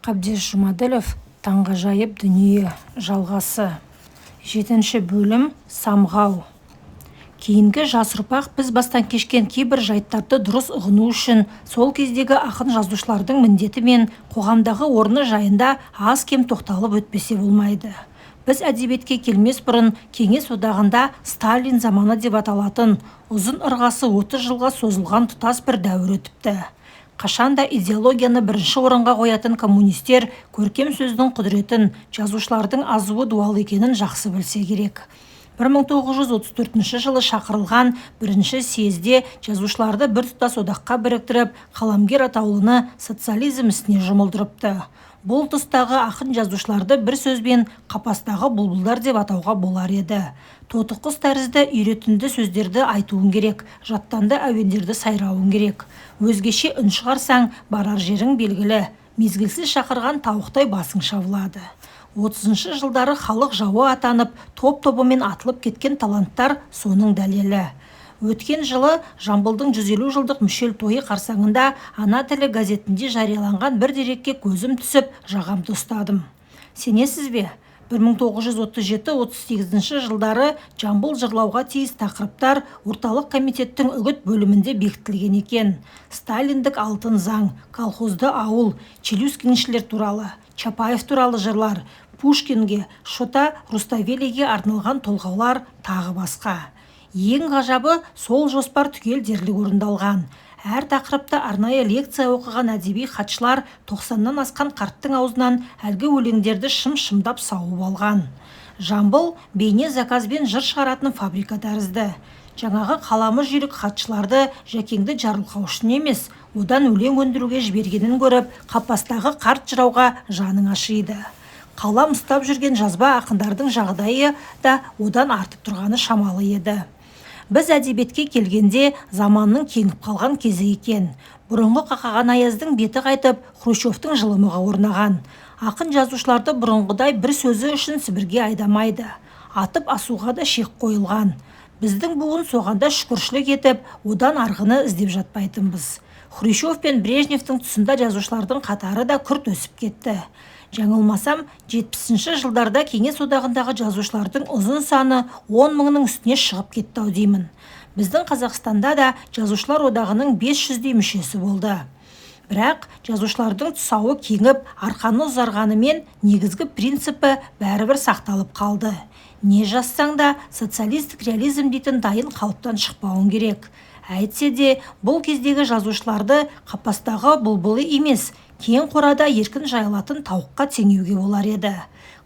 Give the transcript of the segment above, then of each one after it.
Қабдеш Жұмаділов. Таңғажайып дүние. Жалғасы. Жетінші бөлім. Самғау. Кейінгі жас ұрпақ біз бастан кешкен кейбір жайттарды дұрыс ұғыну үшін сол кездегі ақын-жазушылардың міндеті мен қоғамдағы орны жайында аз-кем тоқталып өтпесе болмайды. Біз әдебиетке келмес бұрын Кеңес Одағында «Сталин заманы» деп аталатын, ұзын ырғасы 30 жылға созылған тұтас бір дәуір өтіпті. Қашанда идеологияны бірінші орынға қоятын коммунистер көркем сөздің құдіретін, жазушылардың азуы дуал екенін жақсы білсе керек. 1934 жылы шақырылған бірінші съезде жазушыларды біртұтас одаққа біріктіріп, қаламгер атаулыны социализм ісіне жұмылдырыпты. Бұл тұстағы ақын-жазушыларды бір сөзбен қапастағы бұлбұлдар деп атауға болар еді. Тотықұс тәрізді үйретінді сөздерді айтуың керек, жаттанды әуендерді сайрауың керек. Өзгеше үн шығарсаң, барар жерің белгілі: мезгілсіз шақырған тауықтай басың шабылады. 30-шы жылдары халық жауы атанып, топ-тобымен атылып кеткен таланттар соның дәлелі. Өткен жылы Жамбылдың 150 жылдық мүшел тойы қарсаңында «Ана тілі» газетінде жарияланған бір дерекке көзім түсіп, жағамды ұстадым. Сенесіз бе, 1937-38 жылдары Жамбыл жырлауға тиіс тақырыптар Орталық Комитеттің үгіт бөлімінде бекітілген екен. Сталиндік алтын заң, колхозды ауыл, челюскиншілер туралы, Чапаев туралы жырлар, Пушкинге, Шота Руставелиге арналған толғаулар, тағы басқа. Ең ғажабы, сол жоспар түгел дерлік орындалған. Әр тақырыпта арнайы лекция оқыған әдеби хатшылар 90-нан асқан қарттың аузынан әлгі өлеңдерді шым-шымдап сауып алған. Жамбыл бейне заказбен жыр шығаратын фабрика тәрізді. Жаңағы қаламы жүйрік хатшыларды Жәкеңді жарылқау үшін емес, одан өлең өндіруге жібергенін көріп, қапастағы қарт жырауға жаның ашиды. Қалам ұстап жүрген жазба ақындардың жағдайы да одан артып тұрғаны шамалы еді. Біз әдебиетке келгенде заманның кеңіп қалған кезі екен. Бұрынғы қақаған аяздың беті қайтып, Хрущевтің жылымығы орнаған. Ақын жазушыларды бұрынғыдай бір сөзі үшін Сібірге айдамайды. Атып асуға да шек қойылған. Біздің буын соған да шүкіршілік етіп, одан арғыны іздеп жатпайтынбыз. Хрущев пен Брежневтің тұсында жазушылардың қатары да күрт өсіп кетті. Жаңылмасам, 70-ші жылдарда Кеңес Одағындағы жазушылардың ұзын саны 10 мыңның үстіне шығып кетті-ау деймін. Біздің Қазақстанда да Жазушылар одағының 500-дей мүшесі болды. Бірақ жазушылардың тұсауы кеңіп, арқаны ұзарғанымен, негізгі принципі бәрібір сақталып қалды. Не жазсаң да, социалистік реализм дейтін дайын қалыптан шықпауың керек. Әйтсе де, бұл кездегі жазушыларды қапастағы бұлбұлы емес, кең қорада еркін жайылатын тауыққа теңеуге болар еді.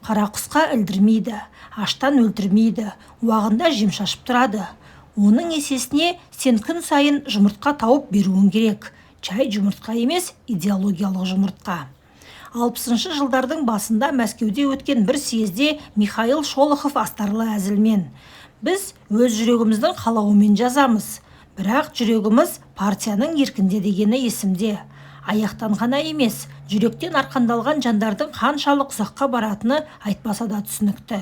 Қарақұсқа ілдірмейді, аштан өлтірмейді, уағында жем шашып тұрады. Оның есесіне сен күн сайын жұмыртқа тауып беруің керек. Жай жұмыртқа емес, идеологиялық жұмыртқа. 60-шы жылдардың басында Мәскеуде өткен бір съезде Михаил Шолохов астарлы әзілмен: «Біз өз жүрегіміздің қалауымен жазамыз, бірақ жүрегіміз партияның еркінде», – дегені есімде. Аяқтан ғана емес, жүректен арқандалған жандардың қаншалық ұзаққа баратыны айтпаса да түсінікті.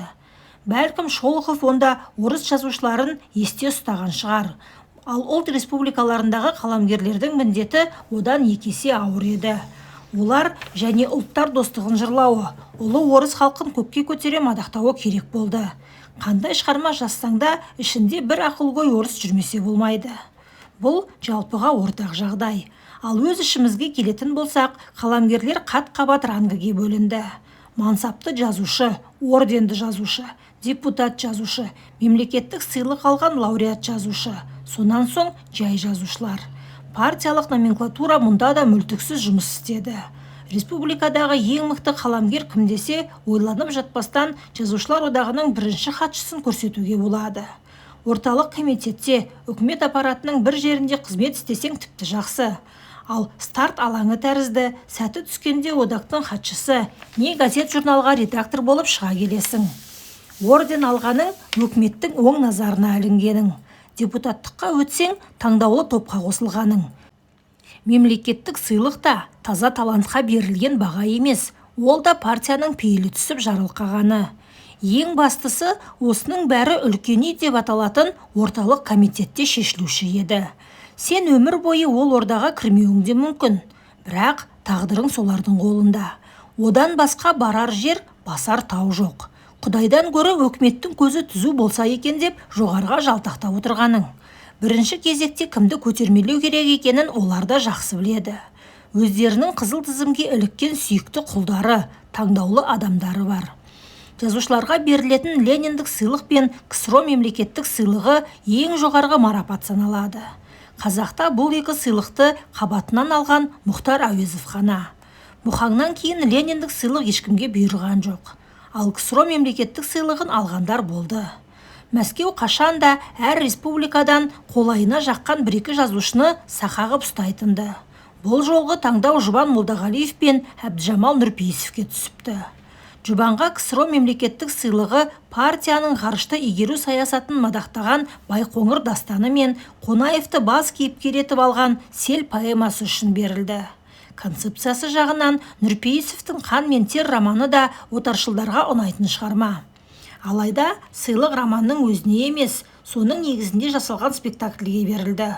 Бәлкім, Шолохов онда орыс жазушыларын есте ұстаған шығар. Ал ұлт республикаларындағы қаламгерлердің міндеті одан екі есе ауыр еді. Олар және ұлттар достығын жырлауы, ұлы орыс халқын көкке көтере мадақтауы керек болды. Қандай шығарма жазсаң да, ішінде бір ақылгөй орыс жүрмесе болмайды. Бұл жалпыға ортақ жағдай. Ал өз ішімізге келетін болсақ, қаламгерлер қат-қабат рангіге бөлінді: мансапты жазушы, орденді жазушы, депутат жазушы, мемлекеттік сыйлық алған лауреат жазушы, сонан соң жай жазушылар. Партиялық номенклатура мұнда да мүлтіксіз жұмыс істеді. Республикадағы ең мықты қаламгер кім десе, ойланып жатпастан Жазушылар одағының бірінші хатшысын көрсетуге болады. Орталық Комитетте, үкімет аппаратының бір жерінде қызмет істесең, тіпті жақсы. Ал старт алаңы тәрізді, сәті түскенде одақтың хатшысы не газет-журналға редактор болып шыға келесің. Орден алғаның – өкіметтің оң назарына ілінгенің. Депутаттыққа өтсең, таңдаулы топқа қосылғаның. Мемлекеттік сыйлық та таза талантқа берілген баға емес, ол да партияның пейілі түсіп жарылқағаны. Ең бастысы, осының бәрі «үлкен үй» деп аталатын Орталық Комитетте шешілуші еді. Сен өмір бойы ол ордаға кірмеуің де мүмкін, бірақ тағдырың солардың қолында. Одан басқа барар жер, басар тау жоқ. Құдайдан гөрі өкіметтің көзі түзу болса екен деп жоғарыға жалтақтап отырғаның. Бірінші кезекте кімді көтермелеу керек екенін олар да жақсы біледі. Өздерінің қызыл тізімге іліккен сүйікті құлдары, таңдаулы адамдары бар. Жазушыларға берілетін Лениндік сыйлық пен КСРО мемлекеттік сыйлығы ең жоғарғы марапат саналады. Қазақта бұл екі сыйлықты қабатынан алған Мұхтар Әуезов қана. Мұхаңнан кейін Лениндік сыйлық ешкімге бұйырған жоқ. Ал КСРО мемлекеттік сыйлығын алғандар болды. Мәскеу қашанда әр республикадан қолайына жаққан бір-екі жазушыны сақа ғып ұстайтынды. Бұл жолғы таңдау Жұбан Молдағалиев пен Әбдіжамал Нұрпейісовке түсіпті. Жұбанға КСРО мемлекеттік сыйлығы партияның ғарышты игеру саясатын мадақтаған Байқоңыр дастаны мен Қонаевты бас кейіпкер етіп алған Сел поэмасы үшін берілді. Концепциясы жағынан Нұрпейісовтің «Қан мен тер» романы да отаршылдарға ұнайтын шығарма. Алайда сыйлық романның өзіне емес, соның негізінде жасалған спектакльге берілді.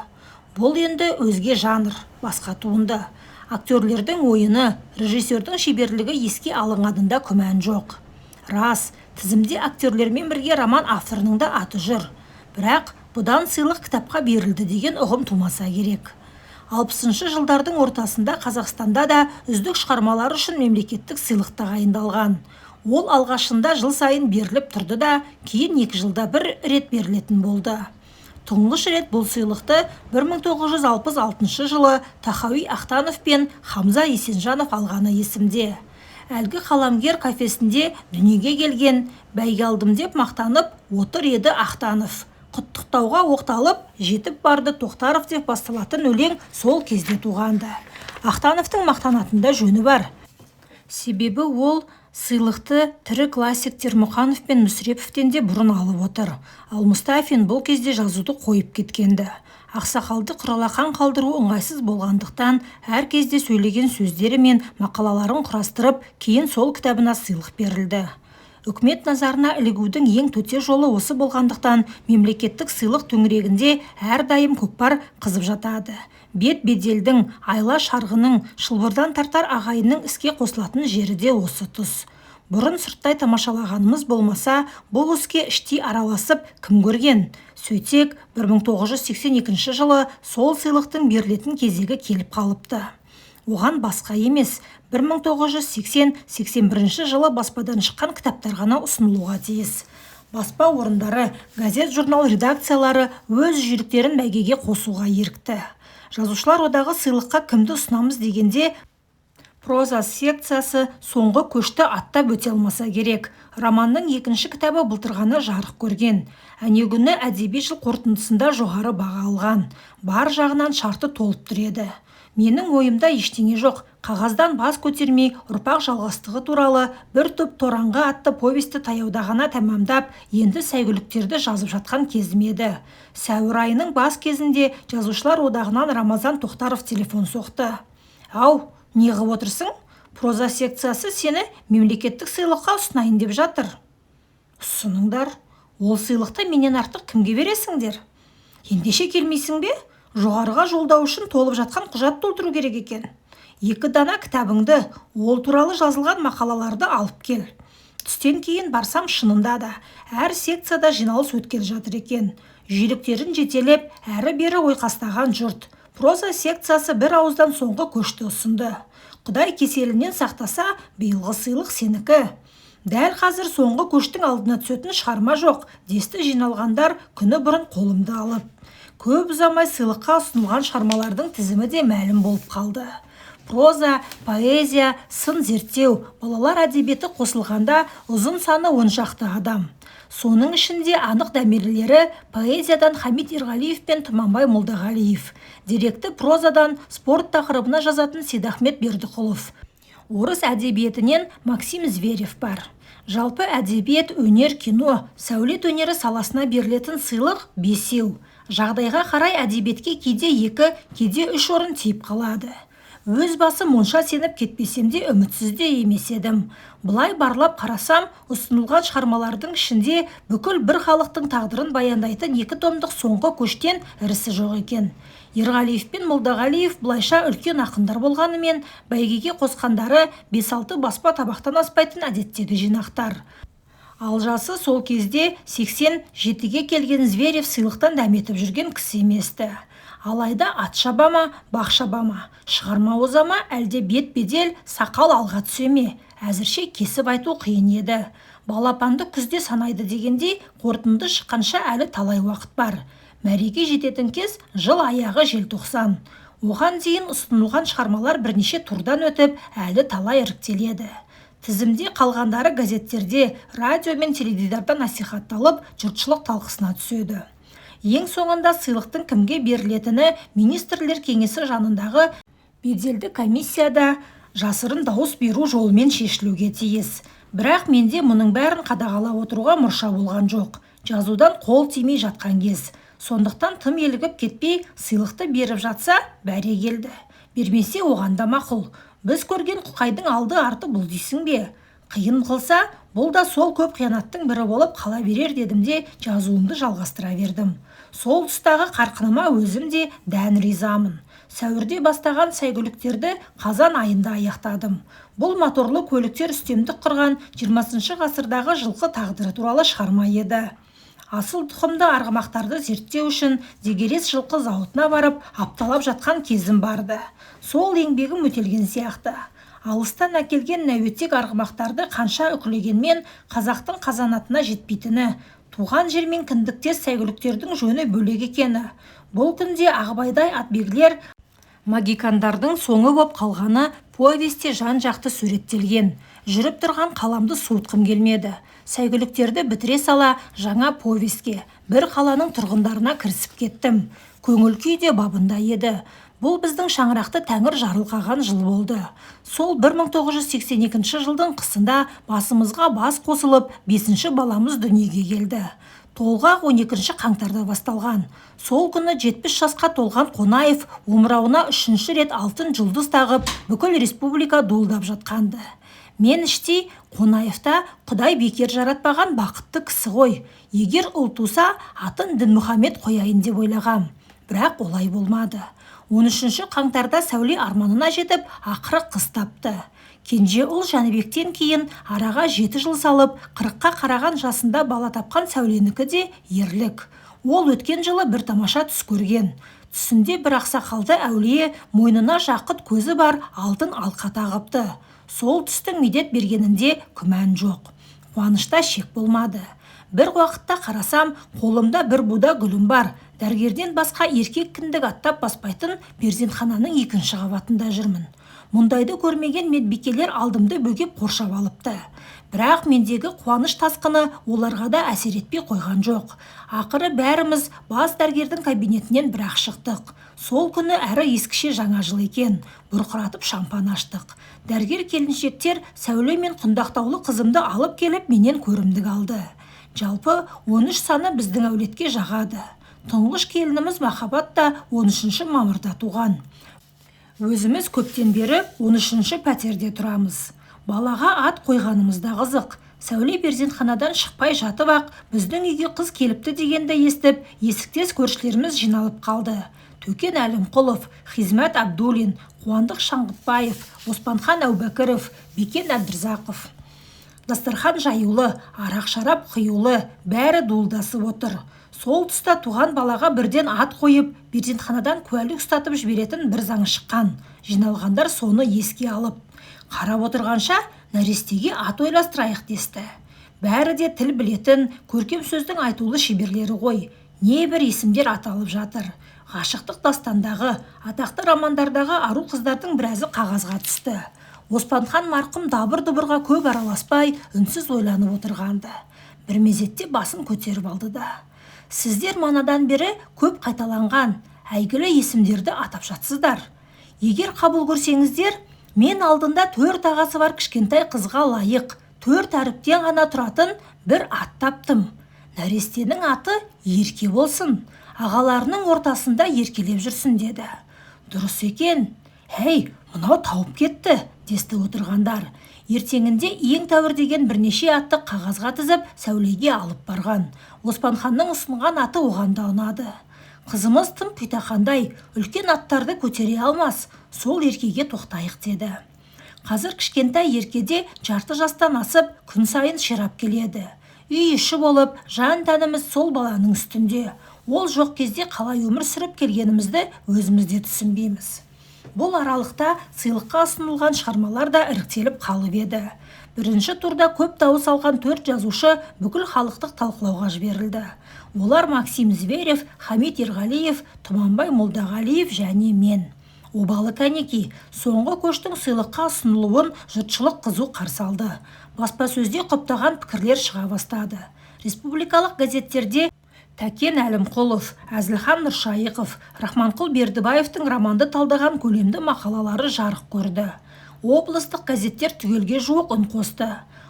Бұл енді өзге жанр, басқа туынды. Актерлердің ойыны, режиссердің шеберлігі еске алынғанында күмән жоқ. Рас, тізімде актерлермен бірге роман авторының да аты жүр. Бірақ бұдан сыйлық кітапқа берілді деген ұғым тумаса керек. 60-шы жылдардың ортасында Қазақстанда да үздік шығармалар үшін мемлекеттік сыйлық тағайындалған. Ол алғашында жыл сайын беріліп тұрды да, кейін 2 жылда бір рет берілетін болды. Тұңғыш рет бұл сыйлықты 1966 жылы Тахауи Ахтанов пен Хамза Есенжанов алғаны есімде. Әлгі қаламгер кафесінде дүниеге келген, бәйге алдым деп мақтанып отыр еді Ахтанов. Құттықтауға оқталып, жетіп барды Тоқтаров деп басталатын өлең сол кезде туғанды. Ахтановтың мақтанатында жөні бар. Себебі ол сыйлықты тірі классиктер Мұқанов пен Мүсіреповтен де бұрын алып отыр. Ал Мұстафин бұл кезде жазуды қойып кеткенді. Ақсақалды құралақан қалдыру ыңғайсыз болғандықтан әр кезде сөйлеген сөздері мен мақалаларын құрастырып, кейін сол кітабына сыйлық берілді. Үкімет назарына ілігудің ең төте жолы осы болғандықтан мемлекеттік сыйлық төңірегінде әрдайым көкпар қызып жатады. Бет беделдің, айла шарғының, шылбырдан тартар ағайынның іске қосылатын жері де осы тұс. Бұрын сырттай тамашалағанымыз болмаса, бұл іске іштей араласып кім көрген? Сөйтсек, 1982 жылы сол сыйлықтың берілетін кезегі келіп қалыпты. Оған басқа емес, 1980-81 жылы баспадан шыққан кітаптар ғана ұсынылуға тиіс. Баспа орындары, газет-журнал редакциялары өз жүйріктерін бәйгеге қосуға ерікті. Жазушылар одағы сыйлыққа кімді ұсынамыз дегенде, проза секциясы соңғы көшті аттап өте алмаса керек. Романның екінші кітабы былтыр ғана жарық көрген. Әнеугүні әдеби жыл қорытындысында жоғары баға алған. Бар жағынан шарты толып тұр еді. Менің ойымда ештеңе жоқ, қағаздан бас көтермей ұрпақ жалғастығы туралы бір топ тораңғы атты повесті таяуда ғана тәмамдап, енді сәйгүліктерді жазып жатқан кезім еді. Сәуір айының бас кезінде Жазушылар одағынан Рамазан Тоқтаров телефон соқты. Ау, не ғып отырсың? Проза секциясы сені мемлекеттік сыйлыққа ұсынайын деп жатыр. Ұсыныңдар. Ол сыйлықты менен артық кімге бересіңдер? Ендеше келмейсің бе? Жоғарыға жолдау үшін толып жатқан құжат толтыру керек екен. 2 дана кітабыңды, ол туралы жазылған мақалаларды алып кел. Түстен кейін барсам, шынында да әр секцияда жиналыс өткелі жатыр екен. Жүйріктерін жетелеп, әрі-бері ойқастаған жұрт. Проза секциясы бір ауыздан соңғы көшті ұсынды. Құдай кеселінен сақтаса, биылғы сыйлық сенікі. Дәл қазір соңғы көштің алдына түсетін шығарма жоқ, десті жиналғандар күні бұрын қолымды алып. Көп ұзамай сыйлыққа ұсынылған шығармалардың тізімі де мәлім болып қалды. Проза, поэзия, сын зерттеу, балалар әдебиеті қосылғанда ұзын саны 10 шақты адам. Соның ішінде анық дәмелілері поэзиядан Хамит Ерғалиев пен Тұманбай Молдағалиев, деректі прозадан спорт тақырыбына жазатын Сейдахмет Бердіқұлов, орыс әдебиетінен Максим Зверев бар. Жалпы әдебиет, өнер, кино, сәулет өнері саласына берілетін сыйлық 5. Жағдайға қарай әдебиетке кейде 2, кейде 3 орын тиіп қалады. Өз басым онша сеніп кетпесем де, үмітсіз де емес едім. Былай барлап қарасам, ұсынылған шығармалардың ішінде бүкіл бір халықтың тағдырын баяндайтын екі томдық «Соңғы көштен» ірісі жоқ екен. Ерғалиев пен Молдағалиев былайша үлкен ақындар болғанымен, бәйгеге қосқандары бес-алты баспа табақтан аспайтын әдеттегі жинақтар. Ал жасы сол кезде 87-ге келген Зверев сыйлықтан дәметіп жүрген кісі емес-ті. Алайда ат шаба ма, бақ шаба ма, шығарма оза ма, әлде бет-бедел, сақал алға түсе ме, әзірше кесіп айту қиын еді. Балапанды күзде санайды дегендей, қорытынды шыққанша әлі талай уақыт бар. Мәреге жететін кез жыл аяғы, желтоқсан. Оған дейін ұсынылған шығармалар бірнеше турдан өтіп, әлі талай іріктеледі. Тізімде қалғандары газеттерде, радио мен теледидарда насихатталып, жұртшылық талқысына түседі. Ең соңында сыйлықтың кімге берілетіні Министрлер кеңесі жанындағы беделді комиссияда жасырын дауыс беру жолымен шешілуге тиіс. Бірақ менде мұның бәрін қадағалап отыруға мұрша болған жоқ. Жазудан қол тимей жатқан кез. Сондықтан тым елігіп кетпей, сыйлықты беріп жатса, бәрекелді. Бермесе, оған да мақұл. Біз көрген құқайдың алды-арты бұл дейсің бе? Қиын қылса, бұл да сол көп қиянаттың бірі болып қала берер дедім де, жазуымды жалғастыра бердім. Сол тұстағы қарқыныма өзім де дән ризамын. Сәуірде бастаған сәйгүліктерді қазан айында аяқтадым. Бұл моторлы көліктер үстемдік құрған 20 ғасырдағы жылқы тағдыры туралы шығарма еді. Асыл тұқымды арғымақтарды зерттеу үшін Дегерес жылқы зауытына барып, апталап жатқан кезім барды. Сол еңбегім өтелген сияқты. Алыстан әкелген нәуетек арғымақтарды қанша үкілегенмен, қазақтың қазанатына жетпейтіні, туған жермен кіндіктес сәйгүліктердің жөні бөлек екені, бұл күнде ағыбайдай атбегілер могикандардың соңы боп қалғаны повесте жан-жақты суреттелген. Жүріп тұрған қаламды суытқым келмеді. Сәйгүліктерді бітіре сала жаңа повеске, бір қаланың тұрғындарына кірісіп кеттім. Көңіл күй де бабында еді. Бұл біздің шаңырақты тәңір жарылқаған жыл болды. Сол 1982 жылдың қысында басымызға бас қосылып, бесінші баламыз дүниеге келді. Толғақ 12 қаңтарда басталған. Сол күні 70 жасқа толған Қонаев омырауына үшінші рет алтын жұлдыз тағып, бүкіл республика дуылдап жатқанды. Мен іштей: «Қонаевта Құдай бекер жаратпаған, бақытты кісі ғой. Егер ұл туса, атын Дінмұхаммед қояйын», – деп ойлағам. Бірақ олай болмады. 13 қаңтарда Сәуле арманына жетіп, ақыры қыз тапты. Кенже ұл Жәнібектен кейін араға 7 жыл салып, 40-қа қараған жасында бала тапқан Сәуленікі де ерлік. Ол өткен жылы бір тамаша түс көрген. Түсінде бір ақсақалды әулие мойнына жақұт көзі бар алтын алқа тағыпты. Сол түстің медет бергенінде күмән жоқ. Қуанышта шек болмады. Бір уақытта қарасам, қолымда бір буда гүлім бар. Дәрігерден басқа еркек кіндік аттап баспайтын перзентхананың екінші қабатында жүрмін. Мұндайды көрмеген медбикелер алдымды бөгеп, қоршап алыпты. Бірақ мендегі қуаныш тасқыны оларға да әсер етпей қойған жоқ. Ақыры бәріміз бас дәрігердің кабинетінен бір-ақ шықтық. Сол күні әрі ескіше жаңа жыл екен. Бұрқыратып шампан аштық. Дәрігер келіншектер Сәуле мен құндақтаулы қызымды алып келіп, менен көрімдік алды. Жалпы, 13 саны біздің әулетке жағады. Тұңғыш келініміз Махаббат та 13 мамырда туған. Өзіміз көптен бері 13 пәтерде тұрамыз. Балаға ат қойғанымыз да қызық. Сәуле перзентханадан шықпай жатып-ақ, біздің үйге қыз келіпті дегенді естіп, есіктес көршілеріміз жиналып қалды. Төкен Әлімқұлов, Хизмәт Абдуллин, Қуандық Шаңғытбаев, Оспанхан Әубәкіров, Бекен Әбдірзақов. Дастархан жаюлы, арақ-шарап құюлы, бәрі дуылдасып отыр. Сол тұста туған балаға бірден ат қойып, перзентханадан куәлік ұстатып жіберетін бір заң шыққан. Жиналғандар соны еске алып, қарап отырғанша, нәрестеге ат ойластырайық десті. Бәрі де тіл білетін, көркем сөздің айтулы шеберлері ғой. Небір есімдер аталып жатыр. Ғашықтық дастандағы, атақты романдардағы ару қыздардың біразы қағазға түсті. Оспанхан марқұм дабыр-дұбырға көп араласпай, үнсіз ойланып отырғанды. Бір мезетте басын көтеріп алды да: «Сіздер манадан бері көп қайталанған әйгілі есімдерді атап жатсыздар. Егер қабыл көрсеңіздер, мен алдында төрт ағасы бар кішкентай қызға лайық төрт әріптен ғана тұратын бір ат таптым. Нәрестенің аты Ерке болсын, ағаларының ортасында еркелеп жүрсін», – деді. «Дұрыс екен, әй, Мынау тауып кетті, десті отырғандар. Ертеңінде ең тәуір деген бірнеше атты қағазға тізіп, Сәулеге алып барған. Оспанханның ұсынған аты оған да ұнады. Қызымыз тым құйтақандай, үлкен аттарды көтере алмас, сол Еркеге тоқтайық деді. Қазір кішкентай Еркеде жарты жастан асып, күн сайын ширап келеді. Үй іші болып, жан-тәніміз сол баланың үстінде. Ол жоқ кезде қалай өмір сүріп келгенімізді өзіміз де түсінбейміз. Бұл аралықта сыйлыққа ұсынылған шығармалар да іріктеліп қалып еді. Бірінші турда көп дауыс алған 4 жазушы бүкіл халықтық талқылауға жіберілді. Олар Максим Зверев, Хамит Ерғалиев, Тұманбай Молдағалиев және мен. Обалы кәнеки, соңғы көштің сыйлыққа ұсынылуын жұртшылық қызу қарсы алды. Баспасөзде құптаған пікірлер шыға бастады. Республикалық газеттерде Тәкен Әлімқұлов, Әзілхан Нұршайықов, Рахманқұл Бердібаевтың романды талдаған көлемді мақалалары жарық көрді. Облыстық газеттер түгелге жуық үн қосты.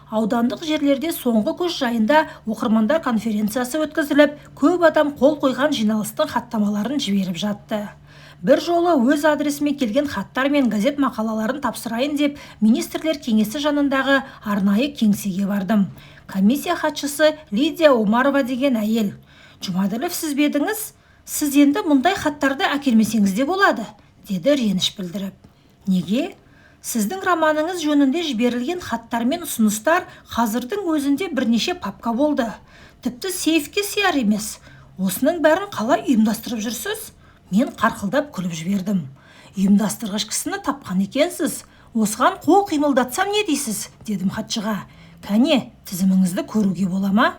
Аудандық жерлерде соңғы көш жайында оқырмандар конференциясы өткізіліп, көп адам қол қойған жиналыстың хаттамаларын жіберіп жатты. Бір жолы өз адресіме келген хаттар мен газет мақалаларын тапсырайын деп министрлер кеңесі жанындағы арнайы кеңсеге бардым. Комиссия хатшысы Лидия Омарова деген әйел. Жұмаділов сіз бе едіңіз? Сіз енді мұндай хаттарды әкелмесеңіз де болады, деді реніш білдіріп. Неге? Сіздің романыңыз жөнінде жіберілген хаттар мен ұсыныстар қазірдің өзінде бірнеше папка болды. Тіпті сейфке сияр емес. Осының бәрін қалай ұйымдастырып жүрсіз? Мен қарқылдап күліп жібердім. Ұйымдастырғыш кісіні тапқан екенсіз. Осыған қол қимылдатсам не дейсіз? Дедім хатшыға. Кәне, тізіміңізді көруге бола ма?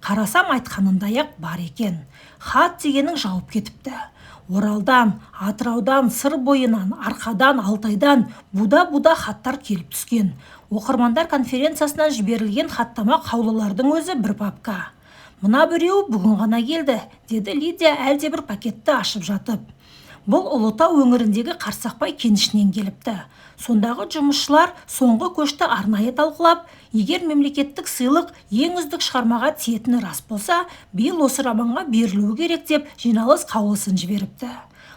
Қарасам айтқанындай-ақ бар екен. Хат дегенің жауып кетіпті. Оралдан, Атыраудан, Сыр бойынан, Арқадан, Алтайдан буда-буда хаттар келіп түскен. Оқырмандар конференциясынан жіберілген хаттама қаулылардың өзі бір папка. Мына біреуі бүгін ғана келді, деді Лидия әлдебір пакетті ашып жатып. Бұл Ұлытау өңіріндегі Қарсақбай кенішінен келіпті. Сондағы жұмысшылар соңғы көшті арнайы талқылап, егер мемлекеттік сыйлық ең үздік шығармаға тиетіні рас болса, биыл осы романға берілуі керек деп жиналыс қаулысын жіберіпті.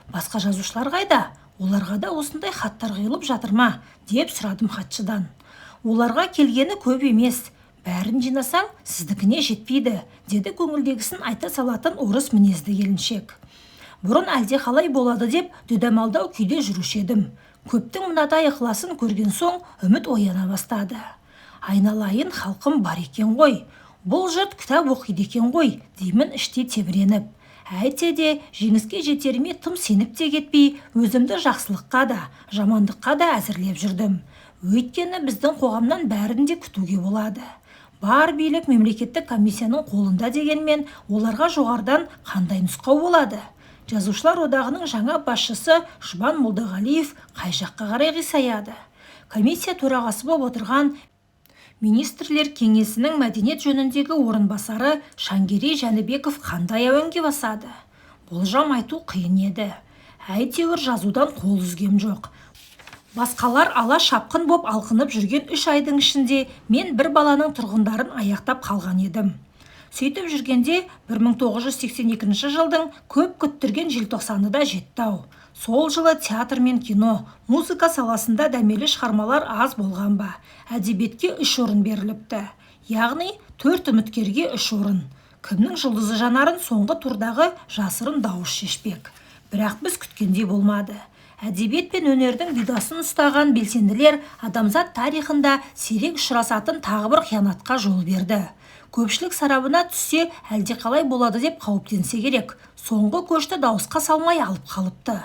Басқа жазушылар қайда? Оларға да осындай хаттар құйылып жатыр ма? Деп сұрадым хатшыдан. Оларға келгені көп емес. Бәрін жинасаң, сіздікіне жетпейді, деді көңілдегісін айта салатын орыс мінезді келіншек. Бұрын әлде қалай болады деп дүдамалдау күйде жүруші едім. Көптің мынадай ықыласын көрген соң үміт ояна бастады. Айналайын халқым бар екен ғой. Бұл жұрт кітап оқиды екен ғой, деймін іштей тебіреніп. Әйтсе де жеңіске жетеріме тым сеніп те кетпей, өзімді жақсылыққа да, жамандыққа да әзірлеп жүрдім. Өйткені біздің қоғамнан бәрін де күтуге болады. Бар билік мемлекеттік комиссияның қолында дегенмен, оларға жоғарыдан қандай нұсқау болады? Жазушылар одағының жаңа басшысы Жұбан Молдағалиев қай жаққа қарай қисаяды? Комиссия төрағасы болып отырған Министрлер кеңесінің мәдениет жөніндегі орынбасары Шангерей Жәнібеков қандай әуенге басады? Болжам айту қиын еді. Әйтеуір жазудан қол үзгем жоқ. Басқалар ала шапқын боп алқынып жүрген 3 айдың ішінде мен бір баланың тұрғындарын аяқтап қалған едім. Сөйтіп жүргенде 1982 жылдың көп күттірген желтоқсаны да жетті-ау. Сол жылы театр мен кино, музыка саласында дәмелі шығармалар аз болған ба? Әдебиетке 3 орын беріліпті. Яғни 4 үміткерге 3 орын. Кімнің жұлдызы жанарын соңғы турдағы жасырын дауыс шешпек. Бірақ біз күткендей болмады. Әдебиет пен өнердің бұйдасын ұстаған белсенділер адамзат тарихында сирек ұшырасатын тағы бір қиянатқа жол берді. Көпшілік сарабына түссе әлде қалай болады деп қауіптенсе керек. Соңғы көшті дауысқа салмай алып қалыпты.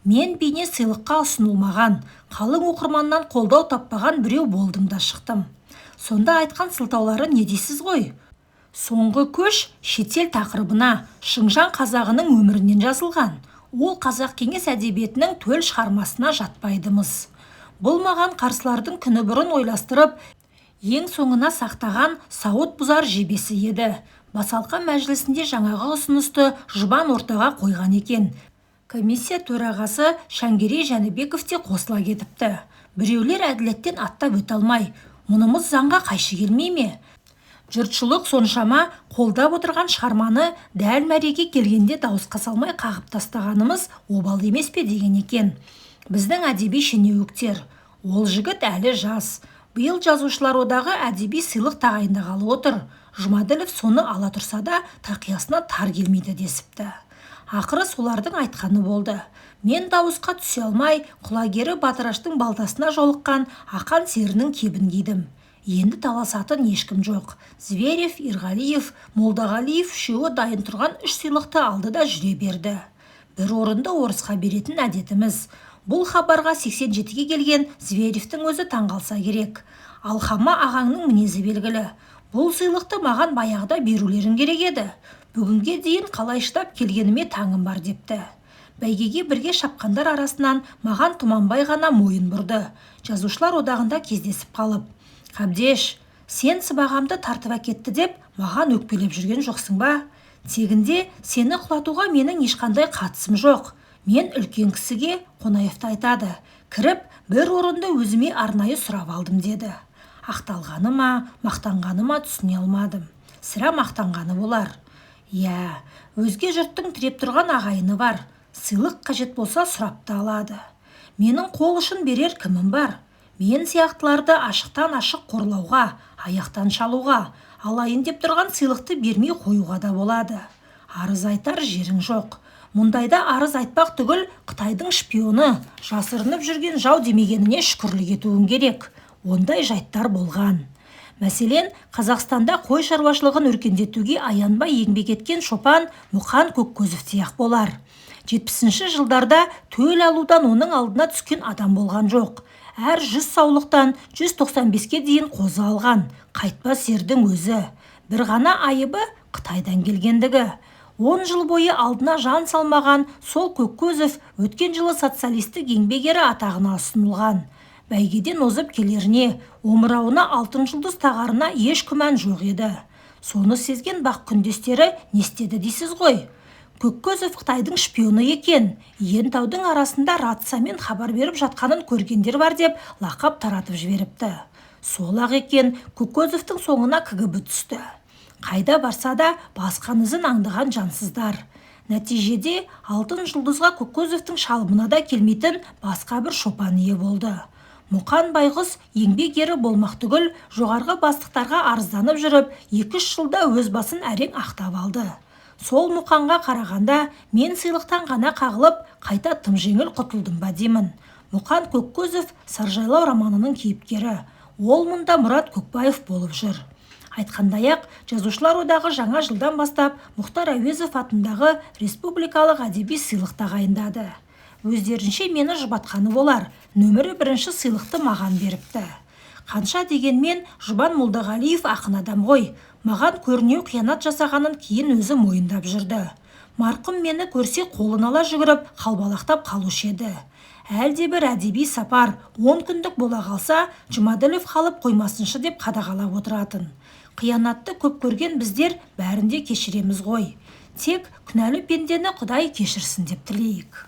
Мен бейне сыйлыққа ұсынылмаған, қалың оқырманнан қолдау таппаған біреу болдым да шықтым. Сонда айтқан сылтаулары не дейсіз ғой? Соңғы көш шетел тақырыбына, Шыңжаң қазағының өмірінен жазылған. Ол қазақ кеңес әдебиетінің төл шығармасына жатпайдымыз. Бұл маған қарсылардың күні бұрын ойластырып, ең соңына сақтаған сауыт бұзар жебесі еді. Басалқа мәжілісінде жаңағы ұсынысты Жұбан ортаға қойған екен. Комиссия төрағасы Шангерей Жәнібеков те қосыла кетіпті. Біреулер әділеттен аттап өте алмай, мұнымыз заңға қайшы келмей ме? Жұртшылық соншама қолдап отырған шығарманы дәл мәреге келгенде дауысқа салмай қағып тастағанымыз обал емес пе деген екен. Біздің әдеби шенеуіктер. Ол жігіт әлі жас. Биыл Жазушылар одағы әдеби сыйлық тағайындағалы отыр. Жұмаділов соны ала тұрса да, тақиясына тар келмейді десіпті. Ақыры солардың айтқаны болды. Мен дауысқа түсе алмай, Құлагері Батыраштың балтасына жолыққан Ақан серінің кебін кидім. Енді таласатын ешкім жоқ. Зверев, Ерғалиев, Молдағалиев үшеуі дайын тұрған үш сыйлықты алды да жүре берді. Бір орынды орысқа беретін әдетіміз. Бұл хабарға 87-ге келген Зверевтің өзі таңғалса керек. Алхама ағаңның мінезі белгілі. Бұл сыйлықты маған баяғыда берулерің керек еді. Бүгінге дейін қалай шыдап келгеніме таңым бар депті. Бәйгеге бірге шапқандар арасынан маған Тұманбай ғана мойын бұрды. Жазушылар одағында кездесіп қалып, «Қабдеш, сен сыбағамды тартып әкетті деп маған өкпелеп жүрген жоқсың ба? Тегінде сені құлатуға менің ешқандай қатысым жоқ. Мен үлкен кісіге, Қонаевты айтады, кіріп, бір орынды өзіме арнайы сұрап алдым» деді. Ақталғаны ма, мақтанғаны ма түсіне алмадым. Сірә мақтанғаны болар. Иә, өзге жұрттың тіреп тұрған ағайыны бар. Сыйлық қажет болса сұрап та алады. Менің қол ұшын берер кімім бар? Мен сияқтыларды ашықтан ашық қорлауға, аяқтан шалуға, алайын деп тұрған сыйлықты бермей қоюға да болады. Арыз айтар жерің жоқ. Мұндайда арыз айтпақ түгіл, Қытайдың шпионы, жасырынып жүрген жау демегеніне шүкірлік етуің керек. Ондай жайттар болған. Мәселен, Қазақстанда қой шаруашылығын өркендетуге аянбай еңбек еткен шопан Мұқан Көккөзовтей-ақ болар. 70-ші жылдарда төл алудан оның алдына түскен адам болған жоқ. Әр 100 саулықтан 195-ке дейін қозы алған, қайтпас ердің өзі. Бір ғана айыбы Қытайдан келгендігі. 10 жыл бойы алдына жан салмаған сол Көккөзов өткен жылы социалистік еңбек ері атағына ұсынылған. Бәйгеден озып келеріне, омырауына алтын жұлдыз тағарына еш күмән жоқ еді. Соны сезген бақ күндестері не істеді дейсіз ғой? Көккөзов Қытайдың шпионы екен, Иентаудың арасында рациямен хабар беріп жатқанын көргендер бар деп лақап таратып жіберіпті. Сол-ақ екен, Көккөзовтың соңына КГБ түсті. Қайда барса да басқан ізін аңдыған жансыздар. Нәтижеде алтын жұлдызға Көккөзовтың шалымына да келмейтін басқа бір шопан ие болды. Мұқан байғұс еңбек ері болмақ түгіл, жоғарғы бастықтарға арызданып жүріп, 2-3 жылда өз басын әрең ақтап алды. Сол Мұқанға қарағанда мен сыйлықтан ғана қағылып, қайта тым жеңіл құтылдым ба деймін. Мұқан Көккөзов Саржайлау романының кейіпкері. Ол мұнда Мұрат Көкбаев болып жүр. Айтқандай-ақ, Жазушылар одағы жаңа жылдан бастап Мұхтар Әуезов атындағы республикалық әдеби сыйлық тағайындады. Өздерінше мені жұбатқаны болар, нөмірі бірінші сыйлықты маған беріпті. Қанша дегенмен Жұбан Молдағалиев ақын адам ғой, маған көрінеу қиянат жасағанын кейін өзі мойындап жүрді. Марқұм мені көрсе қолын ала жүгіріп, қалбалақтап қалушы еді. Әлде бір әдеби сапар 10 күндік бола қалса, Жұмаділов қалып қоймасыншы деп қадағалап отыратын. Қиянатты көп көрген біздер бәрінде кешіреміз ғой. Тек күнәлі пендені Құдай кешірсін деп тілейік.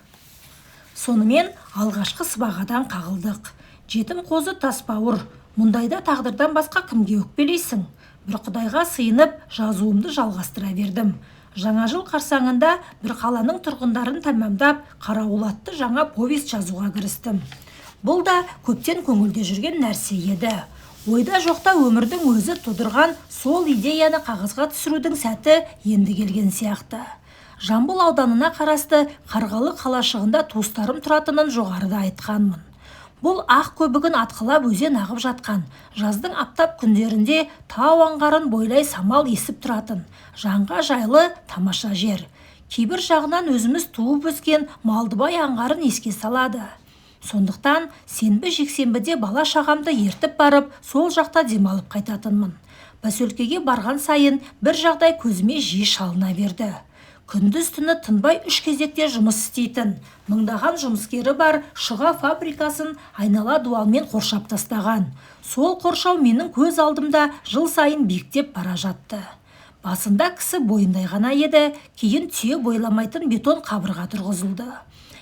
Сонымен алғашқы сыбағадан қағылдық. Жетім қозы тас бауыр. Мұндайда тағдырдан басқа кімге өкпелейсің? Бір Құдайға сыйынып, жазуымды жалғастыра бердім. Жаңа жыл қарсаңында бір қаланың тұрғындарын тәмамдап, Қарауыл атты жаңа повесть жазуға кірістім. Бұл да көптен көңілде жүрген нәрсе еді. Ойда жоқта өмірдің өзі тудырған сол идеяны қағазға түсірудің сәті енді келген сияқты. Жамбыл ауданына қарасты Қарғалы қалашығында туыстарым тұратынын жоғарыда айтқанмын. Бұл ақ көбігін атқылап өзен ағып жатқан, жаздың аптап күндерінде тау аңғарын бойлай самал есіп тұратын, жанға жайлы тамаша жер. Кейбір жағынан өзіміз туып өскен Малдыбай аңғарын еске салады. Сондықтан сенбі-жексенбіде бала шағамды ертіп барып, сол жақта демалып қайтатынмын. Поселкеге барған сайын бір жағдай көзіме жиі шалына берді. Күндіз түні тынбай 3 кезекте жұмыс істейтін, мыңдаған жұмыскері бар шұға фабрикасын айнала дуалмен қоршап тастаған. Сол қоршау менің көз алдымда жыл сайын биіктеп бара жатты. Басында кісі бойындай ғана еді, кейін түйе бойламайтын бетон қабырға тұрғызылды.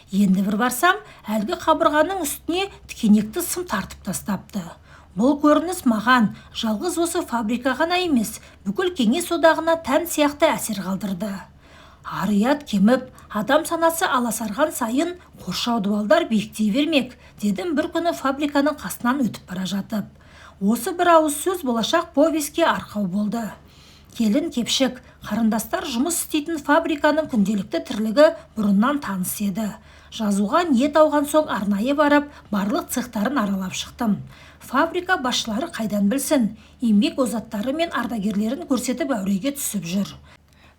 Енді бір барсам, әлгі қабырғаның үстіне тікенекті сым тартып тастапты. Бұл көрініс маған жалғыз осы фабрика ғана емес, бүкіл Кеңес одағына тән сияқты әсер қалдырды. Ар-ұят кеміп, адам санасы аласарған сайын қоршау дуалдар биіктей бермек, дедім бір күні фабриканың қасынан өтіп бара жатып. Осы бір ауыз сөз болашақ повеске арқау болды. Келін-кепшік, қарындастар жұмыс істейтін фабриканың күнделікті тірлігі бұрыннан таныс еді. Жазуға ниет алған соң арнайы барып, барлық цехтарын аралап шықтым. Фабрика басшылары қайдан білсін, еңбек озаттары мен ардагерлерін көрсетіп әуреге түсіп жүр.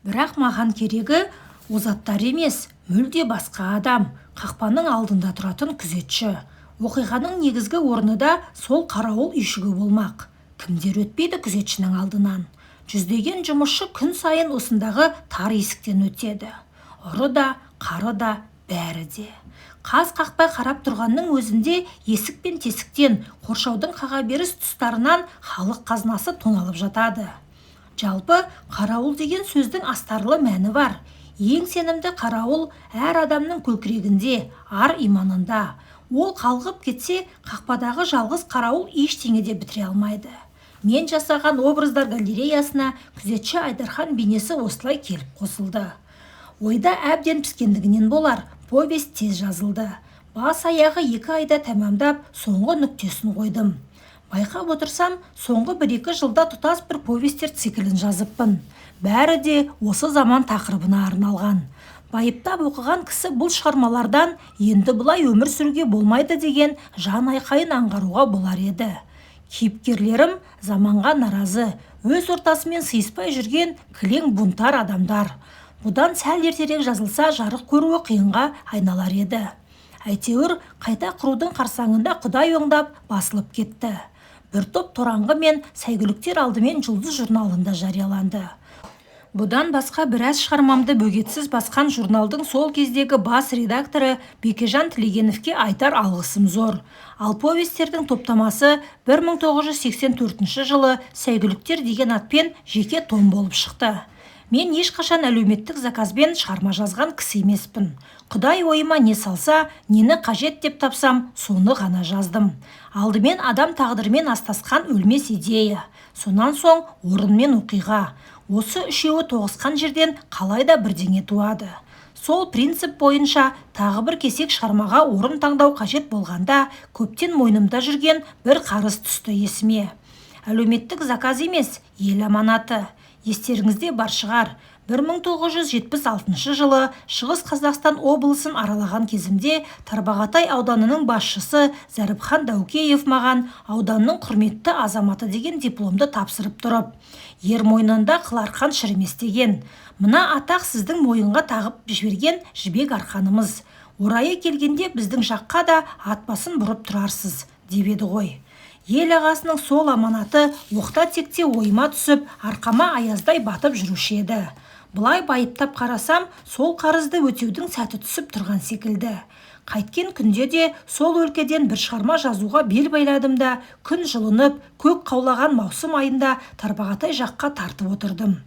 Бірақ маған керегі озаттар емес, мүлде басқа адам, қақпаның алдында тұратын күзетші. Оқиғаның негізгі орны да сол қарауыл үйшігі болмақ. Кімдер өтпейді күзетшінің алдынан? Жүздеген жұмысшы күн сайын осындағы тар есіктен өтеді. Ұры да, қары да, бәрі де. Қас қақпай қарап тұрғанның өзінде есік пен тесіктен, қоршаудың қағаберіс тұстарынан халық қазынасы тоналып жатады. Жалпы, қарауыл деген сөздің астарлы мәні бар. Ең сенімді қарауыл әр адамның көкірегінде, ар-иманында. Ол қалғып кетсе, қақпадағы жалғыз қарауыл ештеңе де бітіре алмайды. Мен жасаған образдар галереясына күзетші Айдархан бейнесі осылай келіп қосылды. Ойда әбден піскендігінен болар, повесть тез жазылды. Бас аяғы 2 айда тәмамдап, соңғы нүктесін қойдым. Байқап отырсам, соңғы 1-2 жылда тұтас бір повестер циклін жазыппын. Бәрі де осы заман тақырыбына арналған. Байыптап оқыған кісі бұл шығармалардан енді бұлай өмір сүруге болмайды деген жан айқайын аңғаруға болар еді. Кейіпкерлерім заманға наразы, өз ортасымен сыйыспай жүрген кілең бунтар адамдар. Бұдан сәл ертерек жазылса, жарық көруі қиынға айналар еді. Әйтеуір қайта құрудың қарсаңында Құдай оңдап басылып кетті. Бір топ тораңғы мен сәйгүліктер алдымен Жұлдыз журналында жарияланды. Бұдан басқа біраз шығармамды бөгетсіз басқан журналдың сол кездегі бас редакторы Бекежан Тілегеновке айтар алғысым зор. Ал повестердің топтамасы 1984 жылы Сәйгүліктер деген атпен жеке том болып шықты. Мен ешқашан әлеуметтік заказбен шығарма жазған кісі емеспін. Құдай ойыма не салса, нені қажет деп тапсам, соны ғана жаздым. Алдымен адам тағдырымен астасқан өлмес идея, сонан соң орынмен оқиға. Осы үшеуі тоғысқан жерден қалайда бірдеңе туады. Сол принцип бойынша тағы бір кесек шығармаға орын таңдау қажет болғанда, көптен мойнымда жүрген бір қарыз түсті есіме. Әлеуметтік заказ емес, ел аманаты. Естеріңізде бар шығар, 1976 жылы Шығыс Қазақстан облысын аралаған кезімде Тарбағатай ауданының басшысы Зәріпхан Дәукеев маған ауданның құрметті азаматы деген дипломды тапсырып тұрып, ер мойнында қыл арқан шірімес деген. Мына атақ сіздің мойынға тағып жіберген жібек арқанымыз. Орайы келгенде біздің жаққа да ат басын бұрып тұрарсыз, деп еді ғой. Ел ағасының сол аманаты оқта-текте ойыма түсіп, арқама аяздай батып жүруші еді. Былай байыптап қарасам, сол қарызды өтеудің сәті түсіп тұрған секілді. Қайткен күнде де сол өлкеден бір шығарма жазуға бел байладым да, күн жылынып, көк қаулаған маусым айында Тарбағатай жаққа тартып отырдым.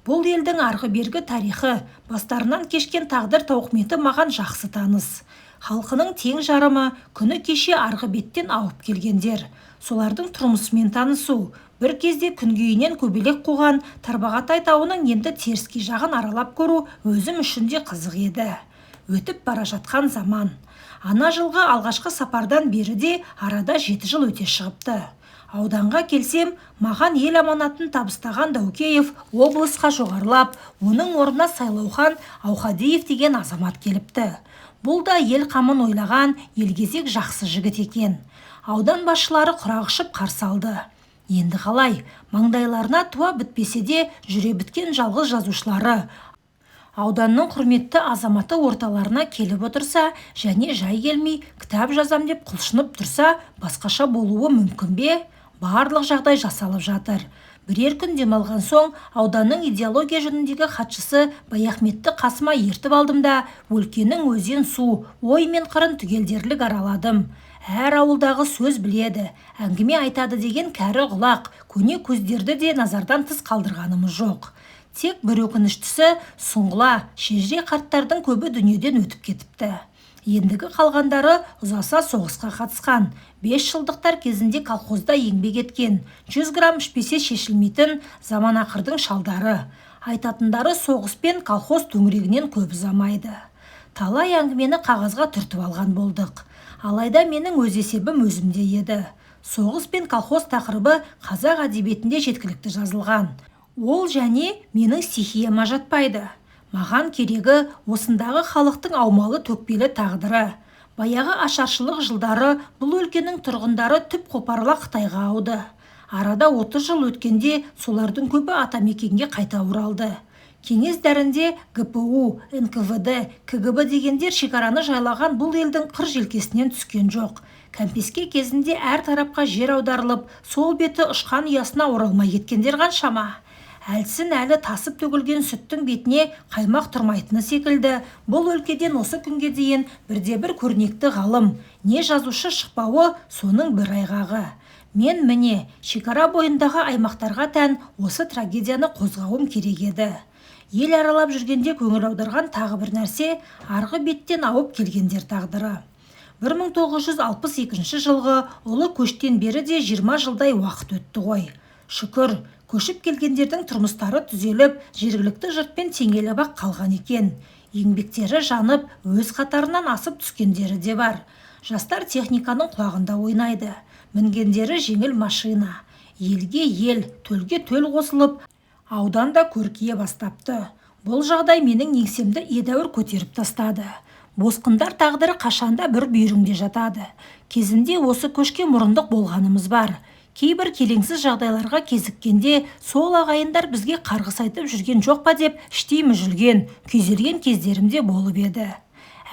Бұл елдің арғы-бергі тарихы, бастарынан кешкен тағдыр тауқыметі маған жақсы таныс. Халқының тең жарымы күні кеше арғы беттен ауып келгендер. Солардың тұрмысымен танысу, бір кезде күнгейінен көбелек қуған Тарбағатай тауының енді теріскей жағын аралап көру өзім үшін де қызық еді. Өтіп бара жатқан заман. Ана жылғы алғашқы сапардан бері де арада 7 жыл өте шығыпты. Ауданға келсем, маған ел аманатын табыстаған Дәукеев облысқа жоғарылап, оның орнына Сайлаухан Аухадиев деген азамат келіпті. Бұл да ел қамын ойлаған елгезек жақсы жігіт екен. Аудан басшылары құрақ ұшып қарсы алды. Енді қалай, маңдайларына туа бітпесе де жүре біткен жалғыз жазушылары, ауданның құрметті азаматы орталарына келіп отырса, және жай келмей кітап жазам деп құлшынып тұрса, басқаша болуы мүмкін бе? Барлық жағдай жасалып жатыр. Бірер күн демалған соң ауданның идеология жөніндегі хатшысы Баяхметті қасыма ертіп алдым да, өлкенің өзен су, ой мен қырын түгелдерлік араладым. Әр ауылдағы сөз біледі, әңгіме айтады деген кәрі құлақ, көне көздерді де назардан тыс қалдырғанымыз жоқ. Тек бір өкініштісі, сұңғыла, шежіре қарттардың көбі дүниеден өтіп кетіпті. Ендігі қалғандары ұзаса соғысқа қатысқан, 5 жылдықтар кезінде колхозда еңбек еткен, 100 грамм ішпесе шешілмейтін заман ақырдың шалдары. Айтатындары соғыс пен колхоз төңірегінен көп ұзамайды. Талай әңгімені қағазға түртіп алған болдық. Алайда менің өз есебім өзімде еді. Соғыс пен колхоз тақырыбы қазақ әдебиетінде жеткілікті жазылған. Ол және менің стихияма жатпайды. Маған керегі осындағы халықтың аумалы-төкпелі тағдыры. Баяғы ашаршылық жылдары бұл өлкенің тұрғындары түп қопарыла Қытайға ауды. Арада 30 жыл өткенде солардың көбі атамекенге қайта оралды. Кеңес дәрінде ГПУ, НКВД, КГБ дегендер шекараны жайлаған бұл елдің қыр желкесінен түскен жоқ. Кәмпеске кезінде әр тарапқа жер аударылып, сол беті ұшқан ұясына оралмай кеткендер қаншама? Әлсін әлі тасып төгілген сүттің бетіне қаймақ тұрмайтыны секілді, бұл өлкеден осы күнге дейін бірде-бір көрнекті ғалым, не жазушы шықпауы соның бір айғағы. Мен міне шекара бойындағы аймақтарға тән осы трагедияны қозғауым керек еді. Ел аралап жүргенде көңіл аударған тағы бір нәрсе арғы беттен ауып келгендер тағдыры. 1962 жылғы ұлы көштен бері де 20 жылдай уақыт өтті ғой. Шүкір, көшіп келгендердің тұрмыстары түзеліп, жергілікті жұртпен теңеліп-ақ қалған екен. Еңбектері жанып, өз қатарынан асып түскендері де бар. Жастар техниканың құлағында ойнайды. Мінгендері жеңіл машина. Елге ел, төлге төл қосылып, аудан да көркейе бастапты. Бұл жағдай менің еңсемді едәуір көтеріп тастады. Босқындар тағдыры қашанда бір бүйіріңде жатады. Кезінде осы көшке мұрындық болғанымыз бар. Кейбір келеңсіз жағдайларға кезіккенде сол ағайындар бізге қарғыс айтып жүрген жоқ па деп іштей мүжілген, күйзелген кездерім де болып еді.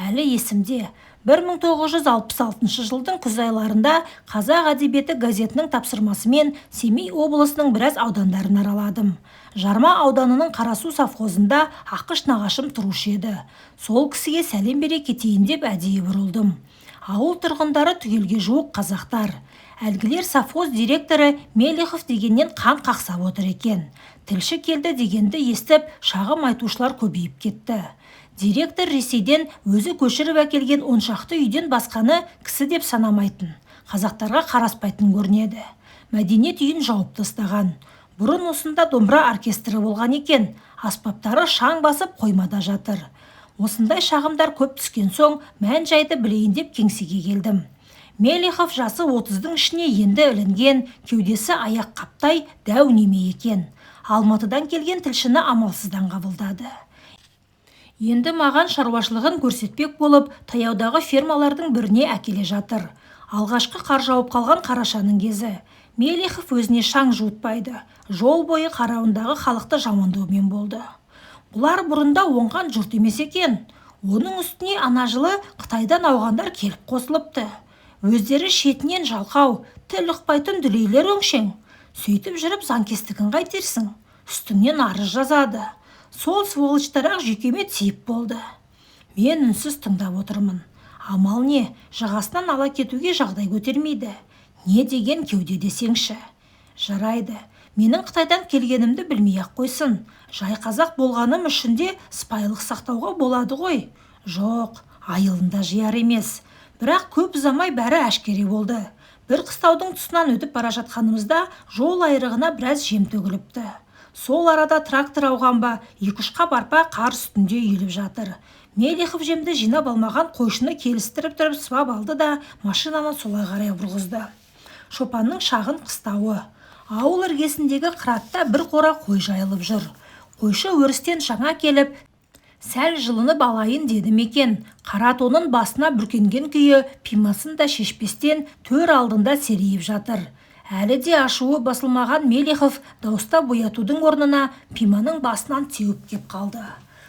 Әлі есімде, 1966 жылдың күз айларында Қазақ әдебиеті газетінің тапсырмасымен Семей облысының біраз аудандарын араладым. Жарма ауданының Қарасу совхозында Ақыш нағашым тұрушы еді. Сол кісіге сәлем бере кетейін деп әдейі бұрылдым. Ауыл тұрғындары түгелге жуық қазақтар. Әлгілер совхоз директоры Мелихов дегеннен қан қақсап отыр екен. Тілші келді дегенді естіп, шағым айтушылар көбейіп кетті. Директор Ресейден өзі көшіріп әкелген 10 шақты үйден басқаны кісі деп санамайтын, қазақтарға қараспайтын көрінеді. Мәдениет үйін жауып тастаған. Бұрын осында домбыра оркестрі болған екен, аспаптары шаң басып қоймада жатыр. Осындай шағымдар көп түскен соң мән-жайды білейін деп кеңсеге келдім. Мелихов жасы 30-дың ішіне енді ілінген, кеудесі аяқ қаптай дәу неме екен. Алматыдан келген тілшіні амалсыздан қабылдады. Енді маған шаруашылығын көрсетпек болып, таяудағы фермалардың біріне әкеле жатыр. Алғашқы қар жауып қалған қарашаның кезі. Мелихов өзіне шаң жуытпайды. Жол бойы қарауындағы халықты жамандаумен болды. Бұлар бұрында оңған жұрт емес екен. Оның үстіне ана жылы Қытайдан ауғандар келіп қосылыпты. Өздері шетінен жалқау, тіл ұқпайтын дүлейлер өңшең. Сөйтіп жүріп заңкестігін қайтерсің? Үстіңнен арыз жазады. Сол сволочтар-ақ жүйкеме тиіп болды. Мен үнсіз тыңдап отырмын. Амал не, жағасынан ала кетуге жағдай көтермейді. Не деген кеуде десеңші. Жарайды, менің Қытайдан келгенімді білмей-ақ қойсын. Жай қазақ болғаным үшін де сыпайылық сақтауға болады ғой. Жоқ, айылында жияр емес. Бірақ көп ұзамай бәрі әшкере болды. Бір қыстаудың тұсынан өтіп бара жатқанымызда жол айрығына біраз жем төгіліпті. Сол арада трактор ауған ба, 2-3 қап арпа қар үстінде үйіліп жатыр. Мелихов жемді жинап алмаған қойшыны келістіріп тұрып сыбап алды да машинаны солай қарай бұрғызды. Шопанның шағын қыстауы. Ауыл іргесіндегі қыратта бір қора қой жайылып жүр. Қойшы өрістен жаңа келіп, сәл жылынып алайын деді ме екен, қара тонын басына бүркенген күйі пимасын да шешпестен төр алдында серейіп жатыр. Әлі де ашуы басылмаған Мелихов дауыстап оятудың орнына пиманың басынан теуіп кеп қалды.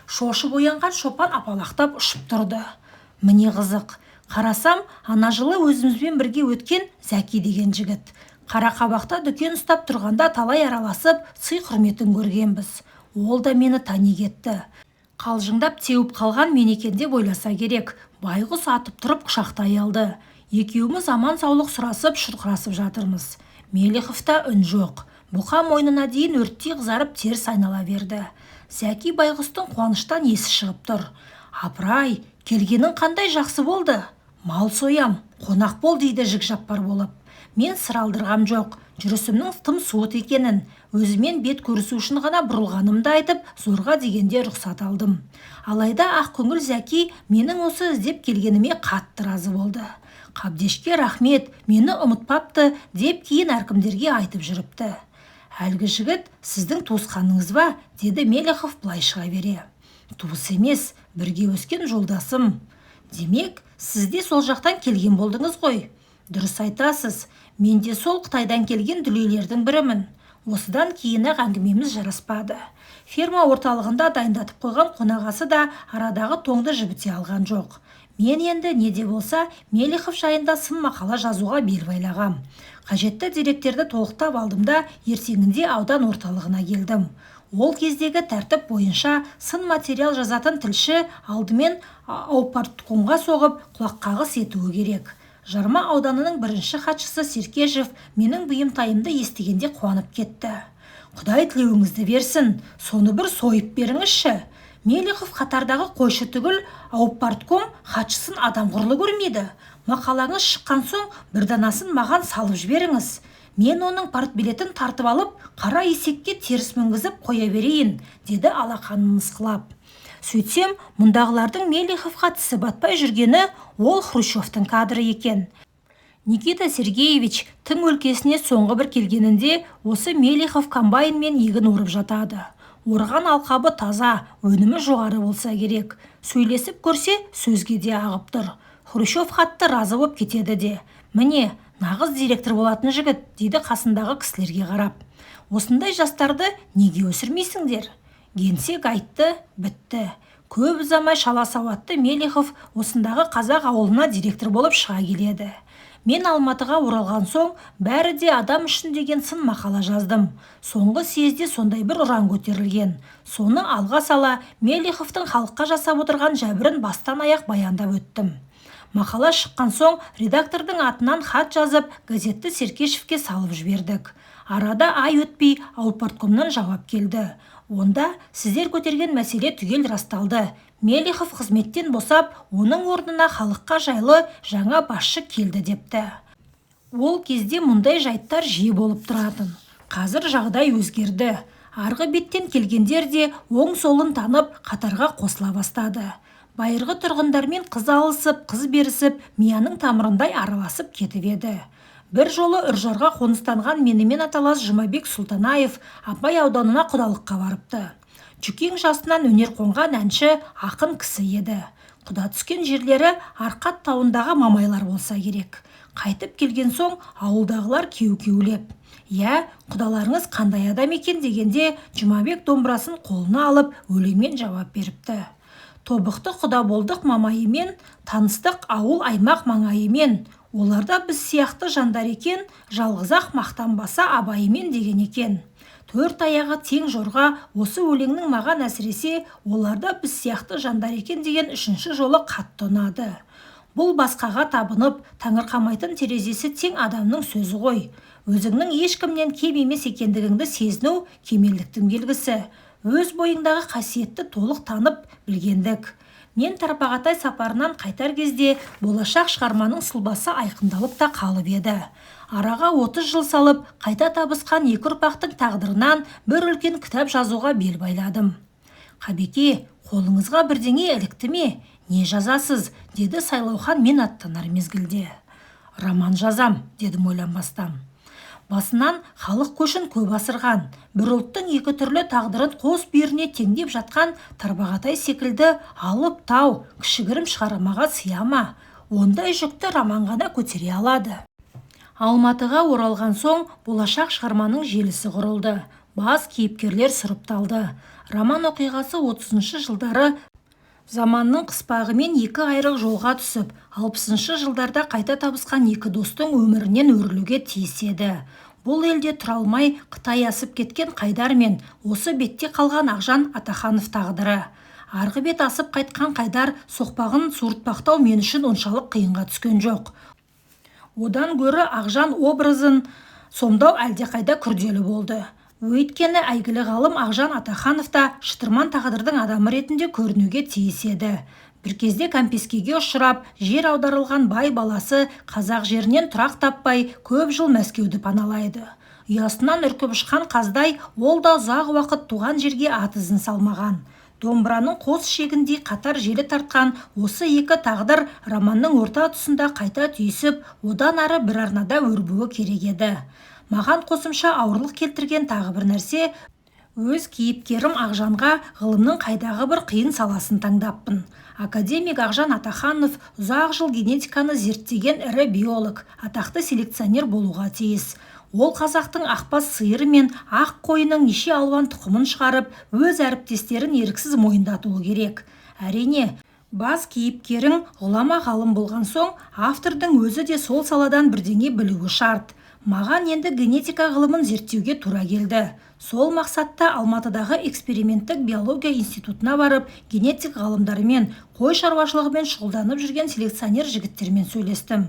Шошып оянған шопан апалақтап ұшып тұрды. Міне қызық, қарасам, ана жылы өзімізбен бірге өткен Зәки деген жігіт. Қарақабақта дүкен ұстап тұрғанда талай араласып, сый-құрметін көргенбіз. Ол да мені тани кетті. Қалжыңдап теуіп қалған мен екен деп ойласа керек, байғұс атып тұрып құшақтай алды. Екеуміз аман-саулық сұрасып, шұрқырасып жатырмыз. Мелиховта үн жоқ. Бұқа мойнына дейін өрттей қызарып теріс айнала берді. Зәки байғұстың қуаныштан есі шығып тұр. Апырай, келгенің қандай жақсы болды. Мал соям, қонақ бол дейді жік-жаппар болып. Мен сыр алдырғам жоқ. Жүрісімнің тым суыт екенін, өзімен бет көрісу үшін ғана бұрылғанымды айтып, зорға дегенде рұқсат алдым. Алайда ақкөңіл Зәки менің осы іздеп келгеніме қатты разы болды. Қабдешке рахмет, мені ұмытпапты деп кейін әркімдерге айтып жүріпті. Әлгі жігіт сіздің туысқаныңыз ба? Деді Мелехов былай шыға бере. Туыс емес, бірге өскен жолдасым. Демек, сіз де сол жақтан келген болдыңыз ғой. Дұрыс айтасыз, мен де сол Қытайдан келген дүлейлердің бірімін. Осыдан кейін-ақ әңгімеміз жараспады. Ферма орталығында дайындатып қойған қонақасы да арадағы тоңды жібіте алған жоқ. Мен енді не де болса Мелехов жайында сын мақала жазуға бел байлағам. Қажетті деректерді толықтап алдым да, ертеңінде аудан орталығына келдім. Ол кездегі тәртіп бойынша сын материал жазатын тілші алдымен аупарткомға соғып, құлаққағыс етуі керек. Жарма ауданының бірінші хатшысы Серкешев менің бұйымтайымды естігенде қуанып кетті. Құдай тілеуіңізді берсін, соны бір сойып беріңізші. Мелехов қатардағы қойшы түгіл аупартком хатшысын адам құрлы көрмейді. Мақалаңыз шыққан соң бір данасын маған салып жіберіңіз. Мен оның партбилетін тартып алып, қара есекке теріс мінгізіп қоя берейін, деді алақанын ысқылап. Сөйтсем, мұндағылардың Мелеховқа тісі батпай жүргені ол Хрущевтің кадры екен. Никита Сергеевич тың өлкесіне соңғы бір келгенінде осы Мелехов комбайнмен егін орып жатады. Орған алқабы таза, өнімі жоғары болса керек. Сөйлесіп көрсе, сөзге де ағып тұр. Хрущев қатты разы боп кетеді де. Міне, нағыз директор болатын жігіт, дейді қасындағы кісілерге қарап. Осындай жастарды неге өсірмейсіңдер? Генсек айтты, бітті. Көп ұзамай шала сауатты Мелехов осындағы қазақ ауылына директор болып шыға келеді. Мен Алматыға оралған соң бәрі де адам үшін деген сын мақала жаздым. Соңғы съезде сондай бір ұран көтерілген. Соны алға сала Мелеховтың халыққа жасап отырған жәбірін бастан аяқ баяндап өттім. Мақала шыққан соң редактордың атынан хат жазып, газетті Серкешевке салып жібердік. Арада ай өтпей аупарткомнан жауап келді. Онда сіздер көтерген мәселе түгел расталды. Мелехов қызметтен босап, оның орнына халыққа жайлы жаңа басшы келді депті. Ол кезде мұндай жайттар жиі болып тұратын. Қазір жағдай өзгерді. Арғы беттен келгендер де оң-солын танып, қатарға қосыла бастады. Байырғы тұрғындармен қыз алысып, қыз берісіп, мияның тамырындай араласып кетіп еді. Бір жолы Үржарға қоныстанған менімен аталас Жұмабек Сұлтанаев Абай ауданына құдалыққа барыпты. Жүкең жасынан өнер қонған әнші, ақын кісі еді. Құда түскен жерлері Арқат тауындағы Мамайлар болса керек. Қайтып келген соң ауылдағылар кеу-кеулеп, «Иә, құдаларыңыз қандай адам екен?» дегенде Жұмабек домбырасын қолына алып, өлеңмен жауап беріпті. Тобықты құда болдық Мамайымен, таныстық ауыл аймақ маңайымен. Оларда біз сияқты жандар екен, жалғыз-ақ мақтанбаса Абайымен деген екен. Төрт аяғы тең жорға осы өлеңнің маған әсіресе оларда біз сияқты жандар екен деген үшінші жолы қатты ұнады. Бұл басқаға табынып, таңырқамайтын терезесі тең адамның сөзі ғой. Өзіңнің ешкімнен кем емес екендігіңді сезіну кемелдіктің белгісі. Өз бойыңдағы қасиетті толық танып білгендік. Мен Тарбағатай сапарынан қайтар кезде болашақ шығарманың сұлбасы айқындалып та қалып еді. Араға 30 жыл салып, қайта табысқан екі ұрпақтың тағдырынан бір үлкен кітап жазуға бел байладым. Қабеке, қолыңызға бірдеңе ілікті ме? Не жазасыз? Деді Сайлаухан мен аттанар мезгілде. Роман жазам, дедім ойланбастан. Басынан халық көшін көп асырған, бір ұлттың екі түрлі тағдырын қос бүйіріне теңдеп жатқан Тарбағатай секілді алып тау кішігірім шығармаға сыя ма? Ондай жүкті роман ғана көтере алады. Алматыға оралған соң болашақ шығарманың желісі құрылды. Бас кейіпкерлер сұрыпталды. Роман оқиғасы 30-шы жылдары заманның қыспағымен екі айрық жолға түсіп, 60-шы жылдарда қайта табысқан екі достың өмірінен өрілуге тиіс еді. Бұл елде тұра алмай Қытай асып кеткен Қайдар мен осы бетте қалған Ақжан Атаханов тағдыры. Арғы бет асып қайтқан Қайдар соқпағын суыртпақтау мен үшін оншалық қиынға түскен жоқ. Одан гөрі Ақжан образын сомдау әлдеқайда күрделі болды. Өйткені әйгілі ғалым Ақжан Атаханов та шытырман тағдырдың адамы ретінде көрінуге тиіс еді. Бір кезде кәмпескеге ұшырап, жер аударылған бай баласы қазақ жерінен тұрақ таппай, көп жыл Мәскеуді паналайды. Ұясынан үркіп ұшқан қаздай ол да ұзақ уақыт туған жерге ат ізін салмаған. Домбыраның қос шегіндей қатар желі тартқан осы екі тағдыр романның орта тұсында қайта түйісіп, одан ары бір арнада өрбуі керек еді. Маған қосымша ауырлық келтірген тағы бір нәрсе, өз кейіпкерім Ақжанға ғылымның қайдағы бір қиын саласын таңдаппын. Академик Ақжан Атаханов ұзақ жыл генетиканы зерттеген ірі биолог, атақты селекционер болуға тиіс. Ол қазақтың ақбас сиыры мен ақ қойының неше алуан тұқымын шығарып, өз әріптестерін еріксіз мойындатуы керек. Әрине, бас кейіпкерің ғұлама ғалым болған соң, автордың өзі де сол саладан бірдеңе білуі шарт. Маған енді генетика ғылымын зерттеуге тура келді. Сол мақсатта Алматыдағы эксперименттік биология институтына барып, генетик ғалымдармен, қой шаруашылығымен шұғылданып жүрген селекционер жігіттермен сөйлестім.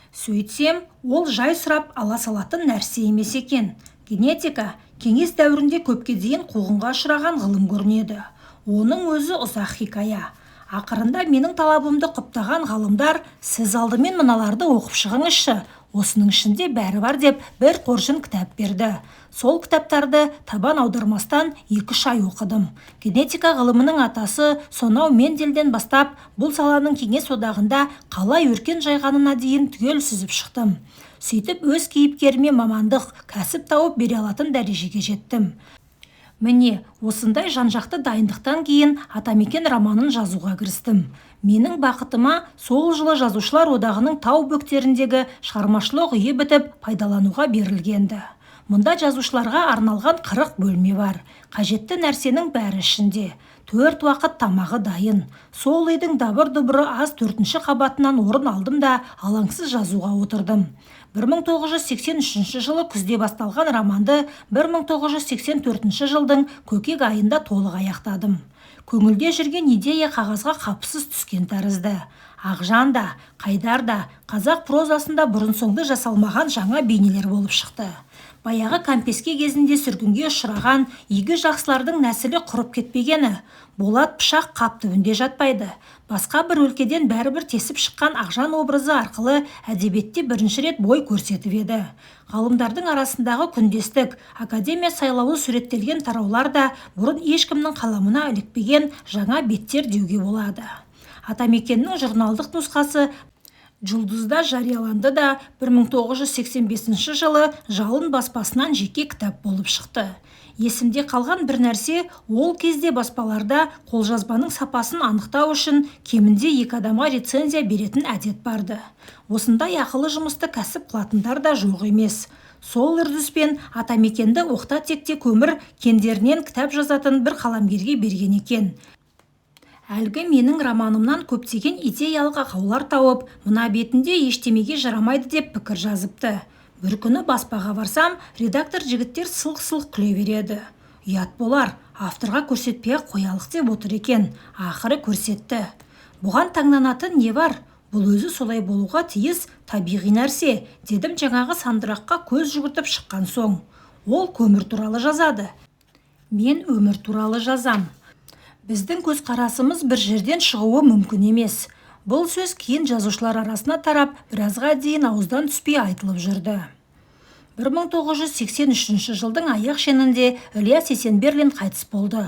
Сөйтсем, ол жай сұрап ала салатын нәрсе емес екен. Генетика кеңес дәуірінде көпке дейін қуғынға ұшыраған ғылым көрінеді. Оның өзі ұзақ хикая. Ақырында менің талабымды құптаған ғалымдар, сіз алдымен мыналарды оқып шығыңызшы, осының ішінде бәрі бар деп бір қоржын кітап берді. Сол кітаптарды табан аудармастан 2-3 ай оқыдым. Генетика ғылымының атасы сонау Менделден бастап, бұл саланың Кеңес одағында қалай өркен жайғанына дейін түгел сүзіп шықтым. Сөйтіп өз кейіпкеріме мамандық, кәсіп тауып бере алатын дәрежеге жеттім. Міне, осындай жан-жақты дайындықтан кейін Атамекен романын жазуға кірістім. Менің бақытыма сол жылы Жазушылар одағының тау бөктеріндегі шығармашылық үйі бітіп, пайдалануға берілгенді. Мұнда жазушыларға арналған 40 бөлме бар. Қажетті нәрсенің бәрі ішінде. 4 уақыт тамағы дайын. Сол үйдің дабыр-дұбыры аз 4-ші қабатынан орын алдым да алаңсыз жазуға отырдым. 1983 жылы күзде басталған романды 1984 жылдың көкек айында толық аяқтадым. Көңілде жүрген идея қағазға қапысыз түскен тәрізді. Ақжан да, Қайдар да қазақ прозасында бұрын-соңды жасалмаған жаңа бейнелер болып шықты. Баяғы кәмпеске кезінде сүргінге ұшыраған игі жақсылардың нәсілі құрып кетпегені, болат пышақ қап түбінде жатпайды. Басқа бір өлкеден бәрібір тесіп шыққан Ақжан образы арқылы әдебиетте бірінші рет бой көрсетіп еді. Ғалымдардың арасындағы күндестік, академия сайлауы суреттелген тараулар да бұрын ешкімнің қаламына ілікпеген жаңа беттер деуге болады. Атамекеннің журналдық нұсқасы Жұлдызда жарияланды да 1985 жылы Жалын баспасынан жеке кітап болып шықты. Есімде қалған бір нәрсе, ол кезде баспаларда қолжазбаның сапасын анықтау үшін кемінде 2 адамға рецензия беретін әдет барды. Осындай ақылы жұмысты кәсіп қылатындар да жоқ емес. Сол үрдіспен Атамекенді оқта-текте көмір кендерінен кітап жазатын бір қаламгерге берген екен. Әлгі менің романымнан көптеген идеялық ақаулар тауып, мына бетінде ештемеге жарамайды деп пікір жазыпты. Бір күні баспаға барсам, редактор жігіттер сылқ-сылқ күле береді. Ұят болар, авторға көрсетпей-ақ қоялық деп отыр екен, ақыры көрсетті. Бұған таңданатын не бар? Бұл өзі солай болуға тиіс табиғи нәрсе, дедім жаңағы сандыраққа көз жүгіртіп шыққан соң. Ол көмір туралы жазады. Мен өмір туралы жазам. Біздің көзқарасымыз бір жерден шығуы мүмкін емес. Бұл сөз кейін жазушылар арасына тарап, біразға дейін ауыздан түспей айтылып жүрді. 1983 жылдың аяқ шенінде Ілияс Есенберлин қайтыс болды.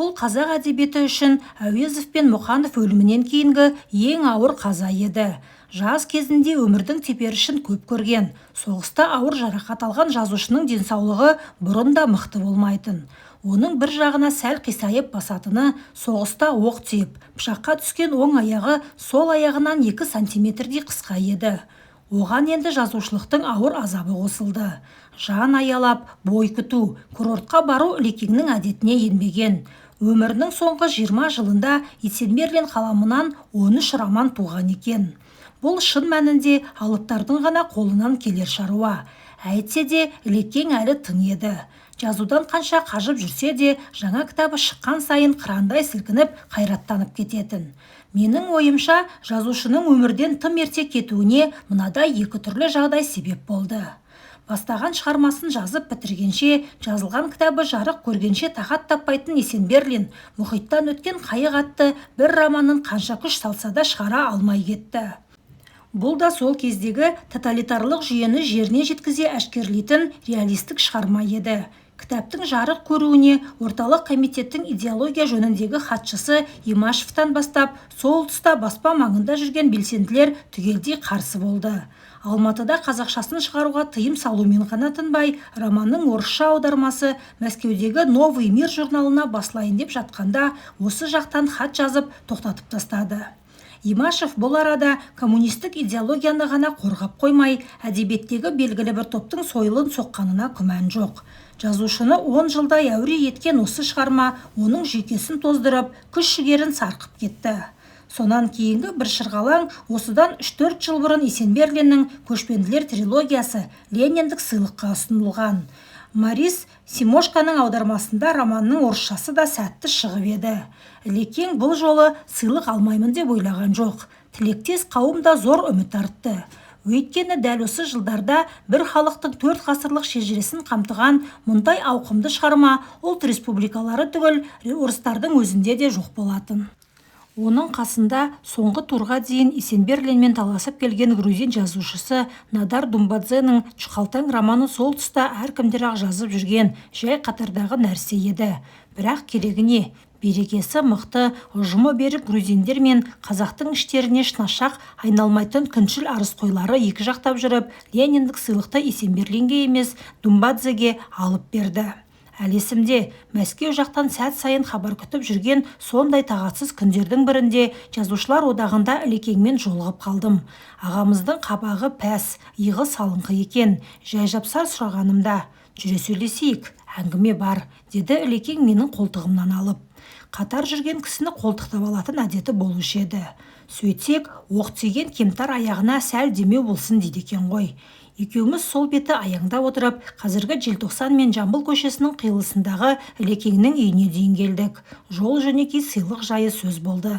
Бұл қазақ әдебиеті үшін Әуезов пен Мұқанов өлімінен кейінгі ең ауыр қаза еді. Жас кезінде өмірдің теперішін көп көрген, соғыста ауыр жарақат алған жазушының денсаулығы бұрын да мықты болмайтын. Оның бір жағына сәл қисайып басатыны, соғыста оқ тиіп, пышаққа түскен оң аяғы сол аяғынан 2 сантиметрдей қысқа еді. Оған енді жазушылықтың ауыр азабы қосылды. Жан аялап, бой күту, курортқа бару Ілекеңнің әдетіне енбеген. Өмірінің соңғы 20 жылында Есенберлин қаламынан 13 роман туған екен. Бұл шын мәнінде алыптардың ғана қолынан келер шаруа. Әйтсе де Ілекең әлі тың еді. Жазудан қанша қажып жүрсе де, жаңа кітабы шыққан сайын қырандай сілкініп, қайраттанып кететін. Менің ойымша, жазушының өмірден тым ерте кетуіне мынадай екі түрлі жағдай себеп болды. Бастаған шығармасын жазып бітіргенше, жазылған кітабы жарық көргенше тағат таппайтын Есенберлин «Мұхиттан өткен қайық» атты бір романын қанша күш салса да шығара алмай кетті. Бұл да сол кездегі тоталитарлық жүйені жеріне жеткізе әшкерелейтін реалистік шығарма еді. Кітаптың жарық көруіне Орталық Комитеттің идеология жөніндегі хатшысы Имашевтан бастап, сол тұста баспа маңында жүрген белсенділер түгелдей қарсы болды. Алматыда қазақшасын шығаруға тыйым салумен ғана тынбай, романның орысша аудармасы Мәскеудегі «Новый мир» журналына басылайын деп жатқанда осы жақтан хат жазып тоқтатып тастады. Имашев бұл арада коммунистік идеологияны ғана қорғап қоймай, әдебиеттегі белгілі бір топтың сойылын соққанына күмән жоқ. Жазушыны 10 жылдай әуре еткен осы шығарма оның жүйкесін тоздырып, күш-жігерін сарқып кетті. Сонан кейінгі бір шырғалаң осыдан 3-4 жыл бұрын Есенберлиннің «Көшпенділер» трилогиясы Лениндік сыйлыққа ұсынылған. Морис Симошконың аудармасында романның орысшасы да сәтті шығып еді. Ілекең бұл жолы сыйлық алмаймын деп ойлаған жоқ. Тілектес қауым да зор үміт артты. Өйткені дәл осы жылдарда бір халықтың төрт ғасырлық шежіресін қамтыған мұндай ауқымды шығарма ұлт республикалары түгіл, орыстардың өзінде де жоқ болатын. Оның қасында соңғы турға дейін Есенберлинмен таласып келген грузин жазушысы Нодар Думбадзенің «Жұқалтаң» романы сол тұста әркімдер-ақ жазып жүрген жай қатардағы нәрсе еді. Бірақ керегі не, берекесі мықты, ұжымы берік грузиндер мен қазақтың іштеріне шынашақ айналмайтын күншіл арызқойлары екі жақтап жүріп, Лениндік сыйлықты Есенберлинге емес, Думбадзеге алып берді. Әлі есімде, Мәскеу жақтан сәт сайын хабар күтіп жүрген сондай тағатсыз күндердің бірінде Жазушылар одағында Ілекеңмен жолығып қалдым. Ағамыздың қабағы пәс, иығы салыңқы екен. Жай-жапсар сұрағанымда: «Жүре сөйлесейік, әңгіме бар», – деді Ілекең менің қолтығымнан алып. Қатар жүрген кісіні қолтықтап алатын әдеті болушы еді. Сөйтсек, оқ тиген кемтар аяғына сәл демеу болсын дейді екен ғой. Екеуміз сол беті аяңдап отырып, қазіргі Желтоқсан мен Жамбыл көшесінің қиылысындағы Ілекеңнің үйіне дейін келдік. Жол-жөнекей сыйлық жайы сөз болды.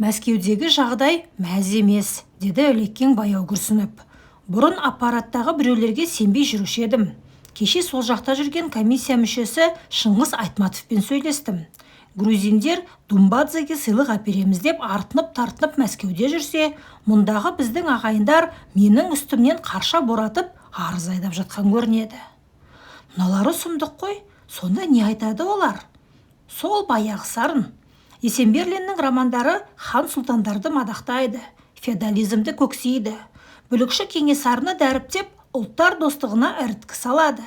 «Мәскеудегі жағдай мәз емес», – деді Ілекең баяу күрсініп. «Бұрын аппараттағы біреулерге сенбей жүруші едім. Кеше сол жақта жүрген комиссия мүшесі Шыңғыс Айтматовпен сөйлестім. Грузиндер Думбадзеге сыйлық әпереміз деп артынып-тартынып Мәскеуде жүрсе, мұндағы біздің ағайындар менің үстімнен қарша боратып, арыз айдап жатқан көрінеді». «Мыналары сұмдық қой, сонда не айтады олар?» «Сол баяғы сарын. Есенберлиннің романдары хан сұлтандарды мадақтайды, феодализмді көксейді, бүлікші Кенесарыны дәріптеп, ұлттар достығына іріткі салады.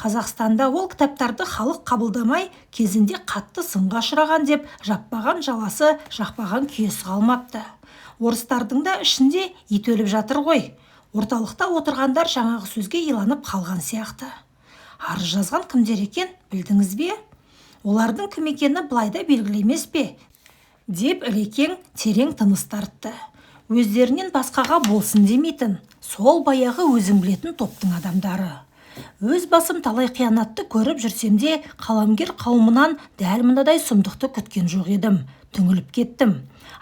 Қазақстанда ол кітаптарды халық қабылдамай, кезінде қатты сынға ұшыраған деп жаппаған жаласы, жақпаған күйесі қалмапты. Орыстардың да ішінде ит өліп жатыр ғой. Орталықта отырғандар жаңағы сөзге иланып қалған сияқты». «Арыз жазған кімдер екен, білдіңіз бе?» «Олардың кім екені былай да белгілі емес пе?» – деп Ілекең терең тыныс тартты. «Өздерінен басқаға болсын демейтін сол баяғы өзің білетін топтың адамдары. Өз басым талай қиянатты көріп жүрсем де, қаламгер қауымынан дәл мынадай сұмдықты күткен жоқ едім, түңіліп кеттім.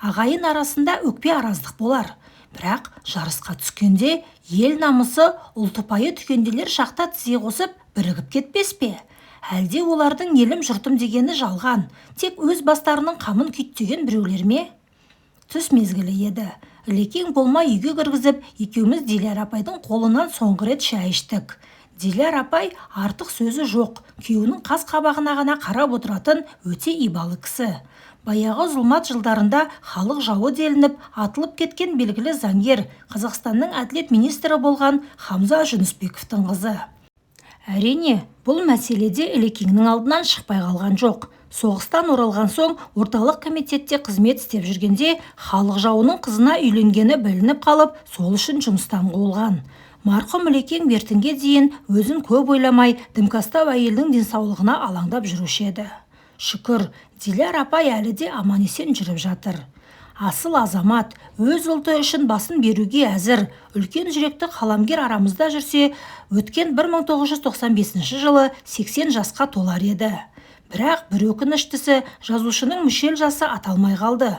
Ағайын арасында өкпе араздық болар, бірақ жарысқа түскенде ел намысы, ұлт ұпайы түгенделер шақта тізе қосып, бірігіп кетпес пе? Әлде олардың елім, жұртым дегені жалған, тек өз бастарының қамын күйттеген біреулер ме?» Түс мезгілі еді. Ілекең болмай үйге кіргізіп, екеуміз Диляр апайдың қолынан соңғы рет шай іштік. Диляр апай артық сөзі жоқ, күйеуінің қас қабағына ғана қарап отыратын өте ибалы кісі. Баяғы зұлмат жылдарында халық жауы делініп, атылып кеткен белгілі заңгер, Қазақстанның әділет министрі болған Хамза Жүнісбековтің қызы. Әрине, бұл мәселеде Ілекеңнің алдынан шықпай қалған жоқ. Соғыстан оралған соң Орталық Комитетте қызмет істеп жүргенде халық жауының қызына үйленгені білініп қалып, сол үшін жұмыстан қуылған. Марқұм Ілекең бертінге дейін өзін көп ойламай, дімкәстау әйелдің денсаулығына алаңдап жүруші еді. Шүкір, Диляр апай әлі де аман-есен жүріп жатыр. Асыл азамат, өз ұлты үшін басын беруге әзір, үлкен жүректі қаламгер арамызда жүрсе, өткен 1995 жылы 80 жасқа толар еді. Бірақ бір өкініштісі, жазушының мүшел жасы аталмай қалды.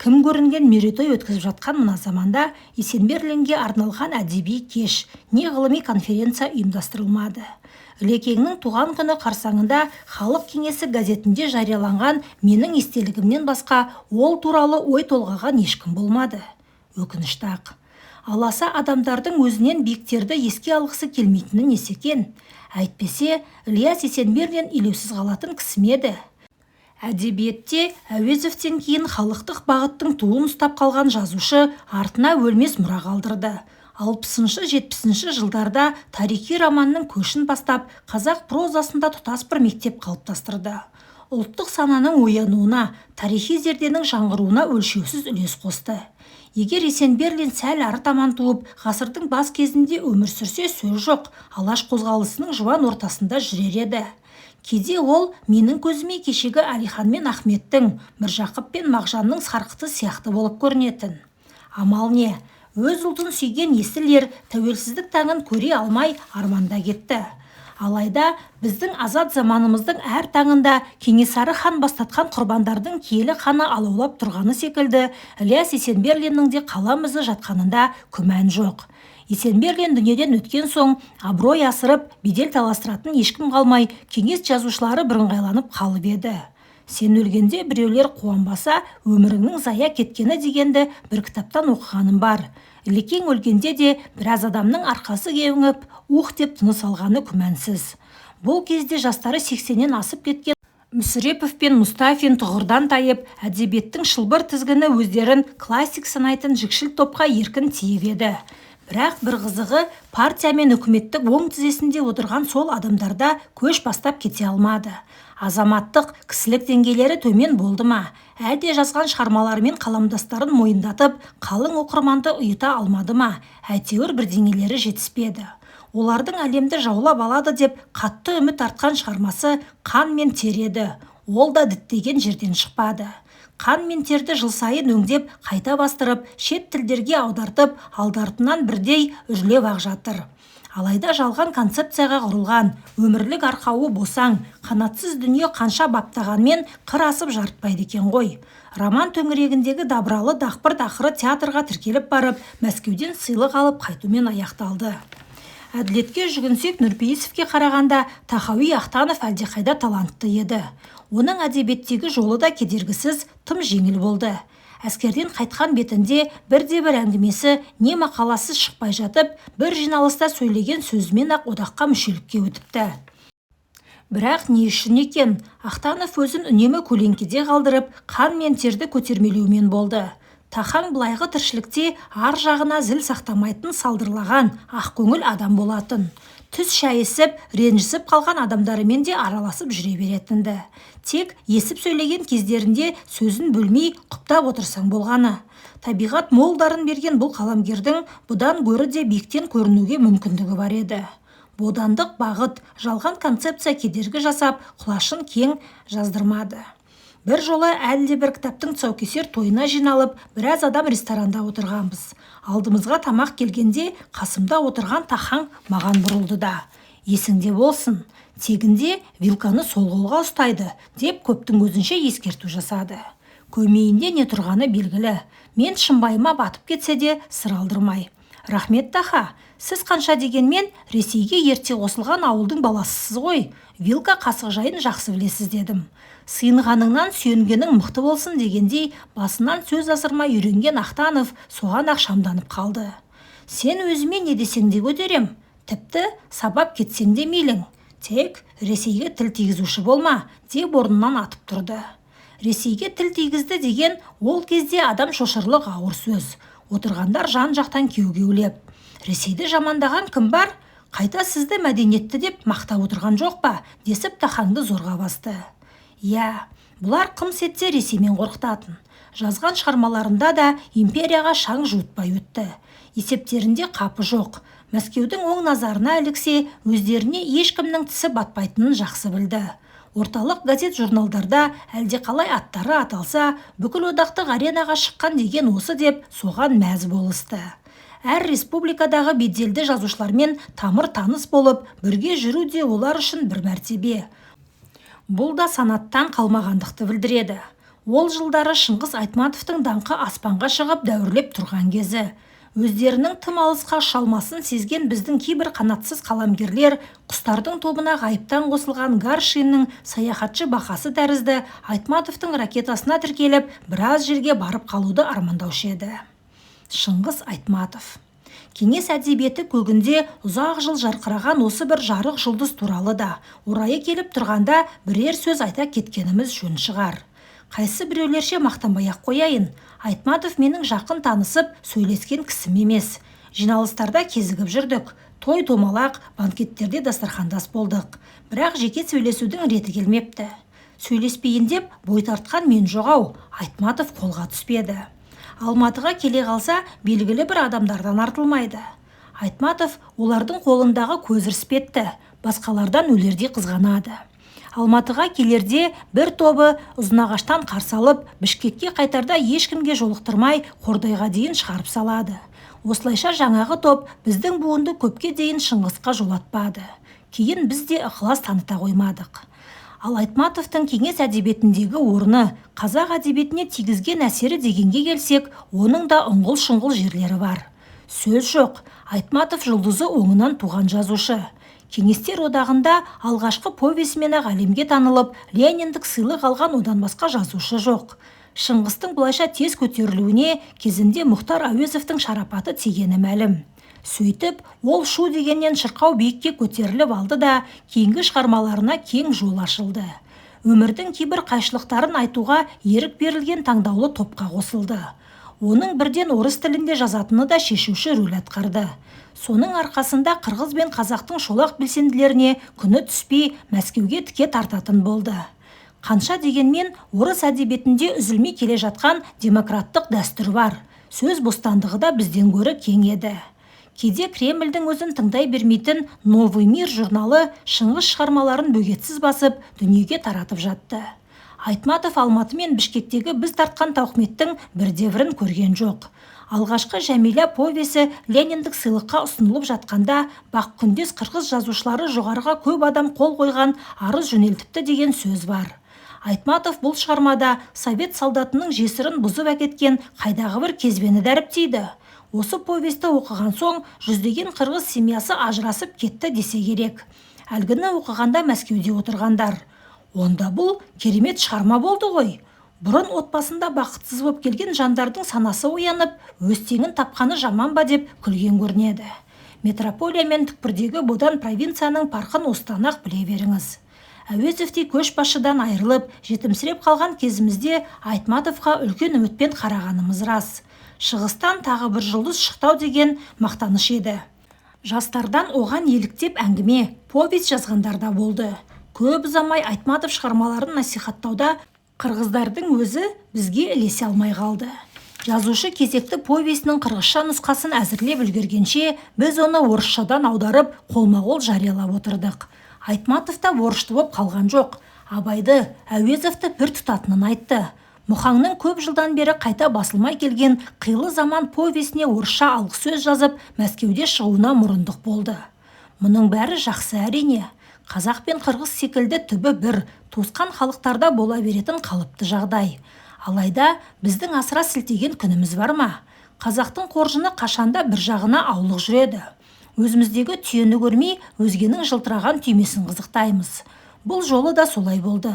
Кім көрінген мерейтой өткізіп жатқан мына заманда Есенберлинге арналған әдеби кеш, не ғылыми конференция ұйымдастырылмады. Ілекеңнің туған күні қарсаңында «Халық кеңесі» газетінде жарияланған менің естелігімнен басқа ол туралы ой толғаған ешкім болмады. Өкінішті-ақ. Аласа адамдардың өзінен биіктерді еске алғысы келмейтіні несі екен? Әйтпесе, Ілияс Есенберлин елеусіз қалатын кісі ме еді? Әдебиетте Әуезовтен кейін халықтық бағыттың туын ұстап қалған жазушы артына өлмес мұра қалдырды. 60-70 жылдарда тарихи романның көшін бастап, қазақ прозасында тұтас бір мектеп қалыптастырды. Ұлттық сананың оянуына, тарихи зерденің жаңғыруына өлшеусіз үлес қосты. Егер Есенберлин сәл ары таман туып, ғасырдың бас кезінде өмір сүрсе, сөз жоқ, Алаш қозғалысының жуан ортасында жүрер еді. Кейде ол менің көзіме кешегі Әлихан мен Ахметтің, Міржақып пен Мағжанның сарқыты сияқты болып көрінетін. Амал не, өз ұлтын сүйген есіл ер тәуелсіздік таңын көре алмай арманда кетті. Алайда біздің азат заманымыздың әр таңында Кенесары хан бастатқан құрбандардың киелі қаны алаулап тұрғаны секілді, Ілияс Есенберлиннің де қалам ізі жатқанында күмән жоқ. Есенберлин дүниеден өткен соң абырой асырып, бедел таластыратын ешкім қалмай, кеңес жазушылары бірыңғайланып қалып еді. Сен өлгенде біреулер қуанбаса, өміріңнің зая кеткені дегенді бір кітаптан оқығаным бар. Ілекең өлгенде де біраз адамның арқасы кеуіңіп, ух деп тыныс алғаны күмәнсіз. Бұл кезде жастары 80-нен асып кеткен Мүсірепов пен Мұстафин тұғырдан тайып, әдебиеттің шылбыр тізгіні өздерін классик санайтын жікшіл топқа еркін тиіп еді. Бірақ бір қызығы, партия мен үкіметтің оң тізесінде отырған сол адамдарда көш бастап кете алмады. Азаматтық, кісілік деңгейлері төмен болды ма, әлде жазған шығармаларымен қаламдастарын мойындатып, қалың оқырманды ұйыта алмады ма, әйтеуір бірдеңелері жетіспеді. Олардың әлемді жаулап алады деп қатты үміт артқан шығармасы «Қан мен тер» еді. Ол да діттеген жерден шықпады. «Қан мен терді» жыл сайын өңдеп, қайта бастырып, шет тілдерге аудартып, алды-артынан бірдей үрлеп-ақ жатыр. Алайда жалған концепцияға құрылған, өмірлік арқауы босаң, қанатсыз дүние қанша баптағанмен қыр асып жарытпайды екен ғой. Роман төңірегіндегі дабыралы дақпырт ақыры театрға тіркеліп барып, Мәскеуден сыйлық алып қайтумен аяқталды. Әділетке жүгінсек, Нұрпейісовке қарағанда Тахауи Ахтанов әлдеқайда талантты еді. Оның әдебиеттегі жолы да кедергісіз, тым жеңіл болды. Әскерден қайтқан бетінде бірде-бір әңгімесі не мақаласы шықпай жатып, бір жиналыста сөйлеген сөзімен-ақ одаққа мүшелікке өтіпті. Бірақ не үшін екен, Ахтанов өзін үнемі көлеңкеде қалдырып, қан мен терді көтермелеумен болды. Тахаң былайғы тіршілікте ар жағына зіл сақтамайтын салдырлаған, ақкөңіл адам болатын. Түс шайысып, ренжісіп қалған адамдарымен де араласып жүре беретін-ді. Тек есіп сөйлеген кездерінде сөзін бөлмей, құптап отырсаң болғаны. Табиғат мол дарын берген бұл қаламгердің бұдан гөрі де биіктен көрінуге мүмкіндігі бар еді. Бодандық бағыт, жалған концепция кедергі жасап, құлашын кең жаздырмады. Бір жолы әлдебір кітаптың тұсаукесер тойына жиналып, біраз адам ресторанда отырғанбыз. Алдымызға тамақ келгенде қасымда отырған Тахаң маған бұрылды да: «Есіңде болсын, тегінде вилканы сол қолға ұстайды», деп көптің көзінше ескерту жасады. Көмейінде не тұрғаны белгілі. Мен шымбайыма батып кетсе де сыр алдырмай: «Рахмет, Таха, сіз қанша дегенмен Ресейге ерте қосылған ауылдың баласысыз ғой, вилка қасық жайын жақсы білесіз», дедім. Сыйынғаныңнан сүйенгенің мықты болсын дегендей, басынан сөз асырмай үйренген Ахтанов соған-ақ шамданып қалды. «Сен өзіме не десең де көтерем, тіпті сабап кетсең де мейлің, тек Ресейге тіл тигізуші болма», деп орнынан атып тұрды. Ресейге тіл тигізді деген ол кезде адам шошырлық ауыр сөз. Отырғандар жан-жақтан кеу-кеулеп: «Ресейді жамандаған кім бар? Қайта сізді мәдениетті деп мақтап отырған жоқ па?» десіп Тахаңды зорға басты. Иә, бұлар қымс етсе Ресеймен қорқытатын. Жазған шығармаларында да империяға шаң жуытпай өтті. Есептерінде қапы жоқ. Мәскеудің оң назарына іліксе, өздеріне ешкімнің тісі батпайтынын жақсы білді. Орталық газет-журналдарда әлдеқалай аттары аталса, бүкіл одақтық аренаға шыққан деген осы деп соған мәз болысты. Әр республикадағы беделді жазушылармен тамыр таныс болып, бірге жүру де олар үшін бір мәртебе. Бұл да санаттан қалмағандықты білдіреді. Ол жылдары Шыңғыс Айтматовтың даңқы аспанға шығып дәуірлеп тұрған кезі. Өздерінің тым алысқа ұша алмасын сезген біздің кейбір қанатсыз қаламгерлер құстардың тобына ғайыптан қосылған Гаршиннің саяхатшы бақасы тәрізді Айтматовтың ракетасына тіркеліп, біраз жерге барып қалуды армандаушы еді. Шыңғыс Айтматов. Кеңес әдебиеті көгінде ұзақ жыл жарқыраған осы бір жарық жұлдыз туралы да орайы келіп тұрғанда бірер сөз айта кеткеніміз жөн шығар. Қайсы біреулерше мақтанбай-ақ қояйын, Айтматов менің жақын танысып, сөйлескен кісім емес. Жиналыстарда кезігіп жүрдік, той-томалақ, банкеттерде дастархандас болдық. Бірақ жеке сөйлесудің реті келмепті. Сөйлеспейін деп бой тартқан мен жоқ-ау, Айтматов қолға түспеді. Алматыға келе қалса, белгілі бір адамдардан артылмайды. Айтматов олардың қолындағы көзір іспетті, басқалардан өлердей қызғанады. Алматыға келерде бір тобы Ұзынағаштан қарсы алып, Бішкекке қайтарда ешкімге жолықтырмай Қордайға дейін шығарып салады. Осылайша жаңағы топ біздің буынды көпке дейін Шыңғысқа жолатпады. Кейін біз де ықылас таныта қоймадық. Ал Айтматовтың кеңес әдебиетіндегі орны, қазақ әдебиетіне тигізген әсері дегенге келсек, оның да ұңғыл-шұңғыл жерлері бар. Сөз жоқ, Айтматов жұлдызы оңынан туған жазушы. Кеңестер одағында алғашқы повесімен-ақ әлемге танылып, Лениндік сыйлық алған одан басқа жазушы жоқ. Шыңғыстың бұлайша тез көтерілуіне кезінде Мұхтар Әуезовтің шарапаты тигені мәлім. Сөйтіп, ол шу дегеннен шырқау биікке көтеріліп алды да, кейінгі шығармаларына кең жол ашылды. Өмірдің кейбір қайшылықтарын айтуға ерік берілген таңдаулы топқа қосылды. Оның бірден орыс тілінде жазатыны да шешуші рөл атқарды. Соның арқасында қырғыз бен қазақтың шолақ белсенділеріне күні түспей Мәскеуге тіке тартатын болды. Қанша дегенмен орыс әдебиетінде үзілмей келе жатқан демократтық дәстүр бар. Сөз бостандығы да бізден гөрі кең еді. Кейде Кремльдің өзін тыңдай бермейтін «Новый мир» журналы Шыңғыс шығармаларын бөгетсіз басып, дүниеге таратып жатты. Айтматов Алматы мен Бішкектегі біз тартқан тауқыметтің бірде-бірін көрген жоқ. Алғашқы Жәмила повесі Лениндік сыйлыққа ұсынылып жатқанда бақкүндес қырғыз жазушылары жоғарыға көп адам қол қойған арыз жөнелтіпті деген сөз бар. Айтматов бұл шығармада совет солдатының жесірін бұзып әкеткен қайдағы бір кезбені дәріптейді. Осы повесті оқыған соң жүздеген қырғыз семьясы ажырасып кетті десе керек. Әлгіні оқығанда Мәскеуде отырғандар: «Онда бұл керемет шығарма болды ғой. Бұрын отбасында бақытсыз боп келген жандардың санасы оянып, өз теңін тапқаны жаман ба?» деп күлген көрінеді. Метрополия мен түкпірдегі бодан провинцияның парқын осыдан-ақ біле беріңіз. Әуезовтей көшбасшыдан айырылып, жетімсіреп қалған кезімізде Айтматовқа үлкен үмітпен қарағанымыз рас. Шығыстан тағы бір жұлдыз шықты-ау деген мақтаныш еді. Жастардан оған еліктеп әңгіме, повесть жазғандар да болды. Көп ұзамай Айтматов шығармаларын насихаттауда қырғыздардың өзі бізге ілесе алмай қалды. Жазушы кезекті повесінің қырғызша нұсқасын әзірлеп үлгергенше, біз оны орысшадан аударып, қолма-қол жариялап отырдық. Айтматов та борышты боп қалған жоқ. Абайды, Әуезовті пір тұтатынын айтты. Мұхаңның көп жылдан бері қайта басылмай келген «Қилы заман» повесіне орысша алғысөз жазып, Мәскеуде шығуына мұрындық болды. Мұның бәрі жақсы әрине. Қазақ пен қырғыз секілді түбі бір, туысқан халықтарда бола беретін қалыпты жағдай. Алайда біздің асыра сілтеген күніміз бар ма? Қазақтың қоржыны қашанда бір жағына аулық жүреді. Өзіміздегі түйені көрмей, өзгенің жылтыраған түймесін қызықтаймыз. Бұл жолы да солай болды.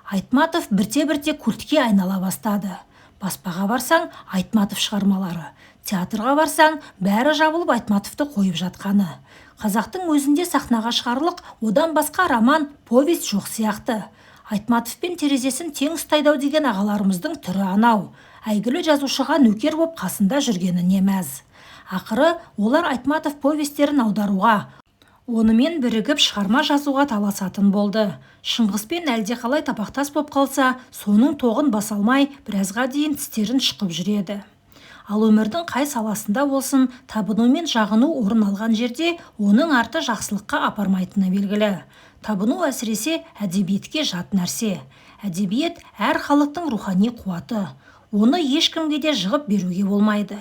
Айтматов бірте-бірте культке айнала бастады. Баспаға барсаң, Айтматов шығармалары. Театрға барсаң, бәрі жабылып Айтматовты қойып жатқаны. Қазақтың өзінде сахнаға шығарлық одан басқа роман, повесть жоқ сияқты. Айтматовпен терезесін тең ұстайды-ау деген ағаларымыздың түрі анау. Әйгілі жазушыға нөкер боп қасында жүргеніне мәз. Ақыры олар Айтматов повестерін аударуға, онымен бірігіп шығарма жазуға таласатын болды. Шыңғыспен әлдеқалай табақтас боп қалса, соның тоғын баса алмай, біразға дейін тістерін шұқып жүреді. Ал өмірдің қай саласында болсын, табыну мен жағыну орын алған жерде оның арты жақсылыққа апармайтыны белгілі. Табыну әсіресе әдебиетке жат нәрсе. Әдебиет әр халықтың рухани қуаты. Оны ешкімге де жығып беруге болмайды.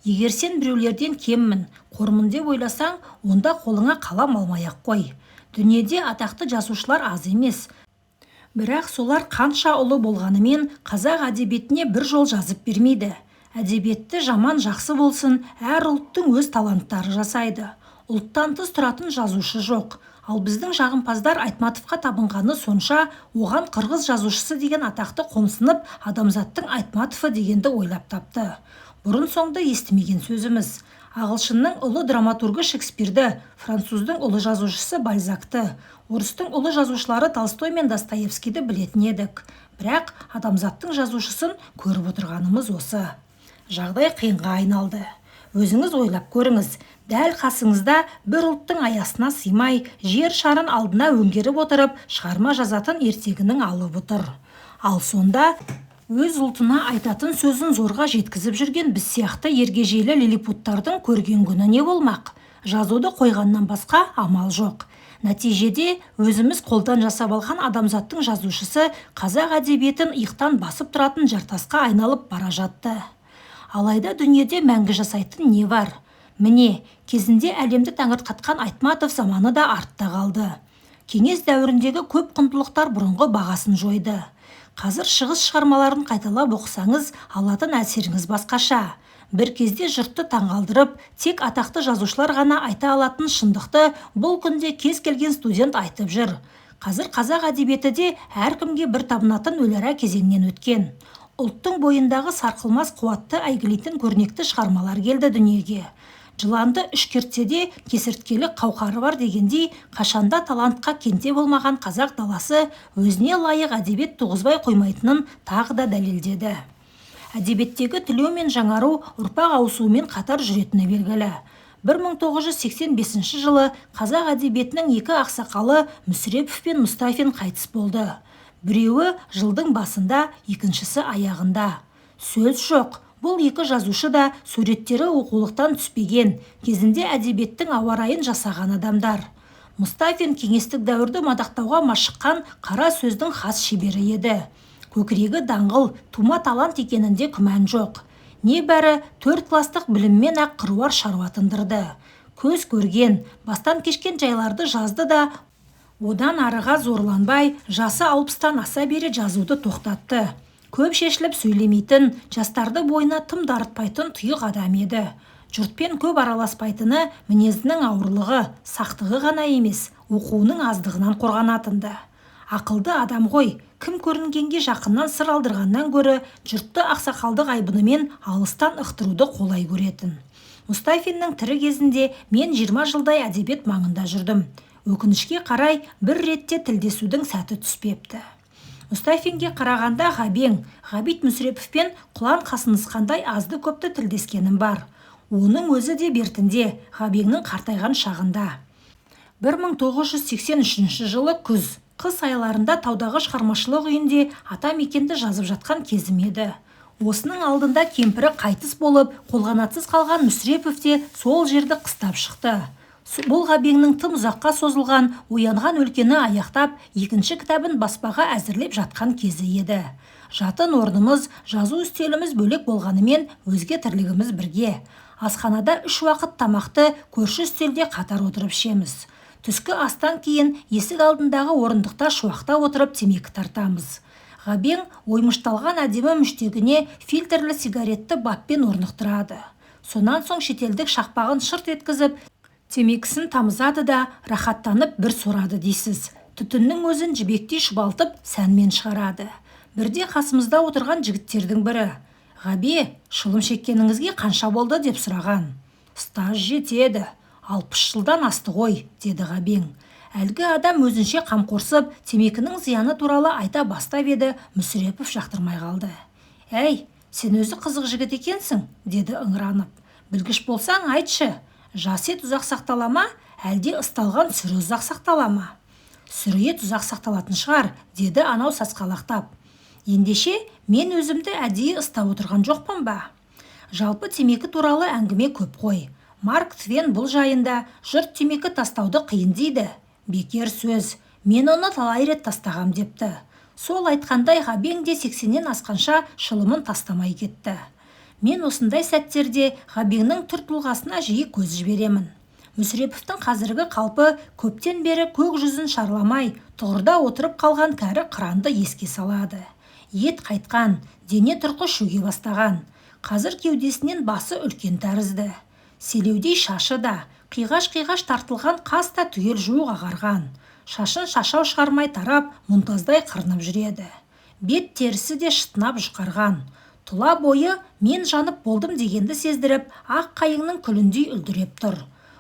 Егер сен біреулерден кеммін, қормын деп ойласаң, онда қолыңа қалам алмай-ақ қой. Дүниеде атақты жазушылар аз емес. Бірақ солар қанша ұлы болғанымен қазақ әдебиетіне бір жол жазып бермейді. Әдебиетті жаман жақсы болсын, әр ұлттың өз таланттары жасайды. Ұлттан тыс тұратын жазушы жоқ. Ал біздің жағымпаздар Айтматовқа табынғаны сонша, оған қырғыз жазушысы деген атақты қомсынып, адамзаттың Айтматовы дегенді ойлап тапты. Бұрын-соңды естімеген сөзіміз. Ағылшынның ұлы драматургы Шекспирді, француздың ұлы жазушысы Бальзакты, орыстың ұлы жазушылары Толстой мен Достоевскийді білетін едік. Бірақ адамзаттың жазушысын көріп отырғанымыз осы. Жағдай қиынға айналды. Өзіңіз ойлап көріңіз, дәл қасыңызда бір ұлттың аясына сыймай, жер шарын алдына өңгеріп отырып, шығарма жазатын ертегінің алыбы тұр. Ал сонда өз ұлтына айтатын сөзін зорға жеткізіп жүрген біз сияқты ергежейлі лилипуттардың көрген күні не болмақ? Жазуды қойғаннан басқа амал жоқ. Нәтижеде өзіміз қолдан жасап алған адамзаттың жазушысы қазақ әдебиетін иықтан басып тұратын жартасқа айналып бара жатты. Алайда дүниеде мәңгі жасайтын не бар? Міне, кезінде әлемді таңырқатқан Айтматов заманы да артта қалды. Кеңес дәуіріндегі көп құндылықтар бұрынғы бағасын жойды. Қазір шығыс шығармаларын қайталап оқысаңыз, алатын әсеріңіз басқаша. Бір кезде жұртты таңғалдырып, тек атақты жазушылар ғана айта алатын шындықты бұл күнде кез келген студент айтып жүр. Қазір қазақ әдебиеті де әркімге бір табынатын өлара кезеңнен өткен. Ұлттың бойындағы сарқылмас қуатты әйгілейтін көрнекті шығармалар келді дүниеге. Жыланды үш кертсе де кесірткелік қауқары бар дегендей, қашанда талантқа кенде болмаған қазақ даласы өзіне лайық әдебиет туғызбай қоймайтынын тағы да дәлелдеді. Әдебиеттегі түлеу мен жаңару ұрпақ ауысуымен қатар жүретіні белгілі. 1985 жылы қазақ әдебиетінің екі ақсақалы Мүсірепов пен Мұстафин қайтыс болды. Біреуі жылдың басында, екіншісі аяғында. Сөз жоқ, бұл екі жазушы да суреттері оқулықтан түспеген, кезінде әдебиеттің ауа райын жасаған адамдар. Мұстафин кеңестік дәуірді мадақтауға машыққан қара сөздің хас шебері еді. Көкірегі даңғыл, тума талант екенінде күмән жоқ. Небәрі 4 кластық біліммен-ақ қыруар шаруа тындырды. Көз көрген, бастан кешкен жайларды жазды да, одан арыға зорланбай, жасы 60-тан аса бере жазуды тоқтатты. Көп шешіліп сөйлемейтін, жастарды бойына тым дарытпайтын тұйық адам еді. Жұртпен көп араласпайтыны мінезінің ауырлығы, сақтығы ғана емес, оқуының аздығынан қорғанатынды. Ақылды адам ғой, кім көрінгенге жақыннан сыр алдырғаннан гөрі жұртты ақсақалдық айбынымен алыстан ықтыруды қолай көретін. Мұстафиннің тірі кезінде мен 20 жылдай әдебиет маңында жүрдім. Өкінішке қарай бір ретте тілдесудің сәті түспепті. Мұстафинге қарағанда Ғабең, Ғабит Мүсіреповпен құлан қасынысқандай азды-көпті тілдескенім бар. Оның өзі де бертінде, Ғабеңнің қартайған шағында. 1983 жылы күз, қыс айларында таудағы шығармашылық үйінде атамекенді жазып жатқан кезім еді. Осының алдында кемпірі қайтыс болып, қолғанатсыз қалған Мүсірепов те сол жерді қыстап шықты. Бұл Ғабеңнің тым ұзаққа созылған оянған өлкені аяқтап, екінші кітабын баспаға әзірлеп жатқан кезі еді. Жатын орнымыз, жазу үстеліміз бөлек болғанымен өзге тірлігіміз бірге. Асханада 3 уақыт тамақты көрші үстелде қатар отырып ішеміз. Түскі астан кейін есік алдындағы орындықта шуақтап отырып темекі тартамыз. Ғабең оймышталған әдемі мүштегіне фильтрлі сигаретті баппен орнықтырады. Сонан соң шетелдік шақпағын шырт еткізіп, темекісін тамызады да рахаттанып бір сорады дейсіз. Түтіннің өзін жібектей шұбалтып сәнмен шығарады. Бірде қасымызда отырған жігіттердің бірі: «Ғабе, шылым шеккеніңізге қанша болды?» деп сұраған. «Стаж жетеді, 60 жылдан асты ғой», деді Ғабең. Әлгі адам өзінше қамқорсып, темекінің зияны туралы айта бастап еді, Мүсірепов жақтырмай қалды. «Әй, сен өзі қызық жігіт екенсің», деді ыңыранып. «Білгіш болсаң айтшы, жас ет ұзақ сақтала ма, әлде ысталған сүрі ұзақ сақтала ма?» «Сүрі ет ұзақ сақталатын шығар», деді анау сасқалақтап. «Ендеше, мен өзімді әдейі ыстап отырған жоқпын ба?» Жалпы темекі туралы әңгіме көп қой. Марк Твен бұл жайында жұрт темекі тастауды қиын дейді. Бекер сөз, мен оны талай рет тастағам депті. Сол айтқандай Ғабең де 80-нен асқанша шылымын тастамай кетті. Мен осындай сәттерде Ғабеңнің түр тұлғасына жиі көз жіберемін. Мүсіреповтің қазіргі қалпы көптен бері көк жүзін шарламай, тұғырда отырып қалған кәрі қыранды еске салады. Ет қайтқан, дене тұрқы шөге бастаған. Қазір кеудесінен басы үлкен тәрізді. Селеудей шашы да, қиғаш-қиғаш тартылған қас та түгел жуық ағарған. Шашын шашау шығармай тарап, мұнтаздай қырынып жүреді. Бет терісі де шытынап жұқарған. Тұла бойы мен жанып болдым дегенді сездіріп, ақ қайыңның күліндей үлдіреп тұр.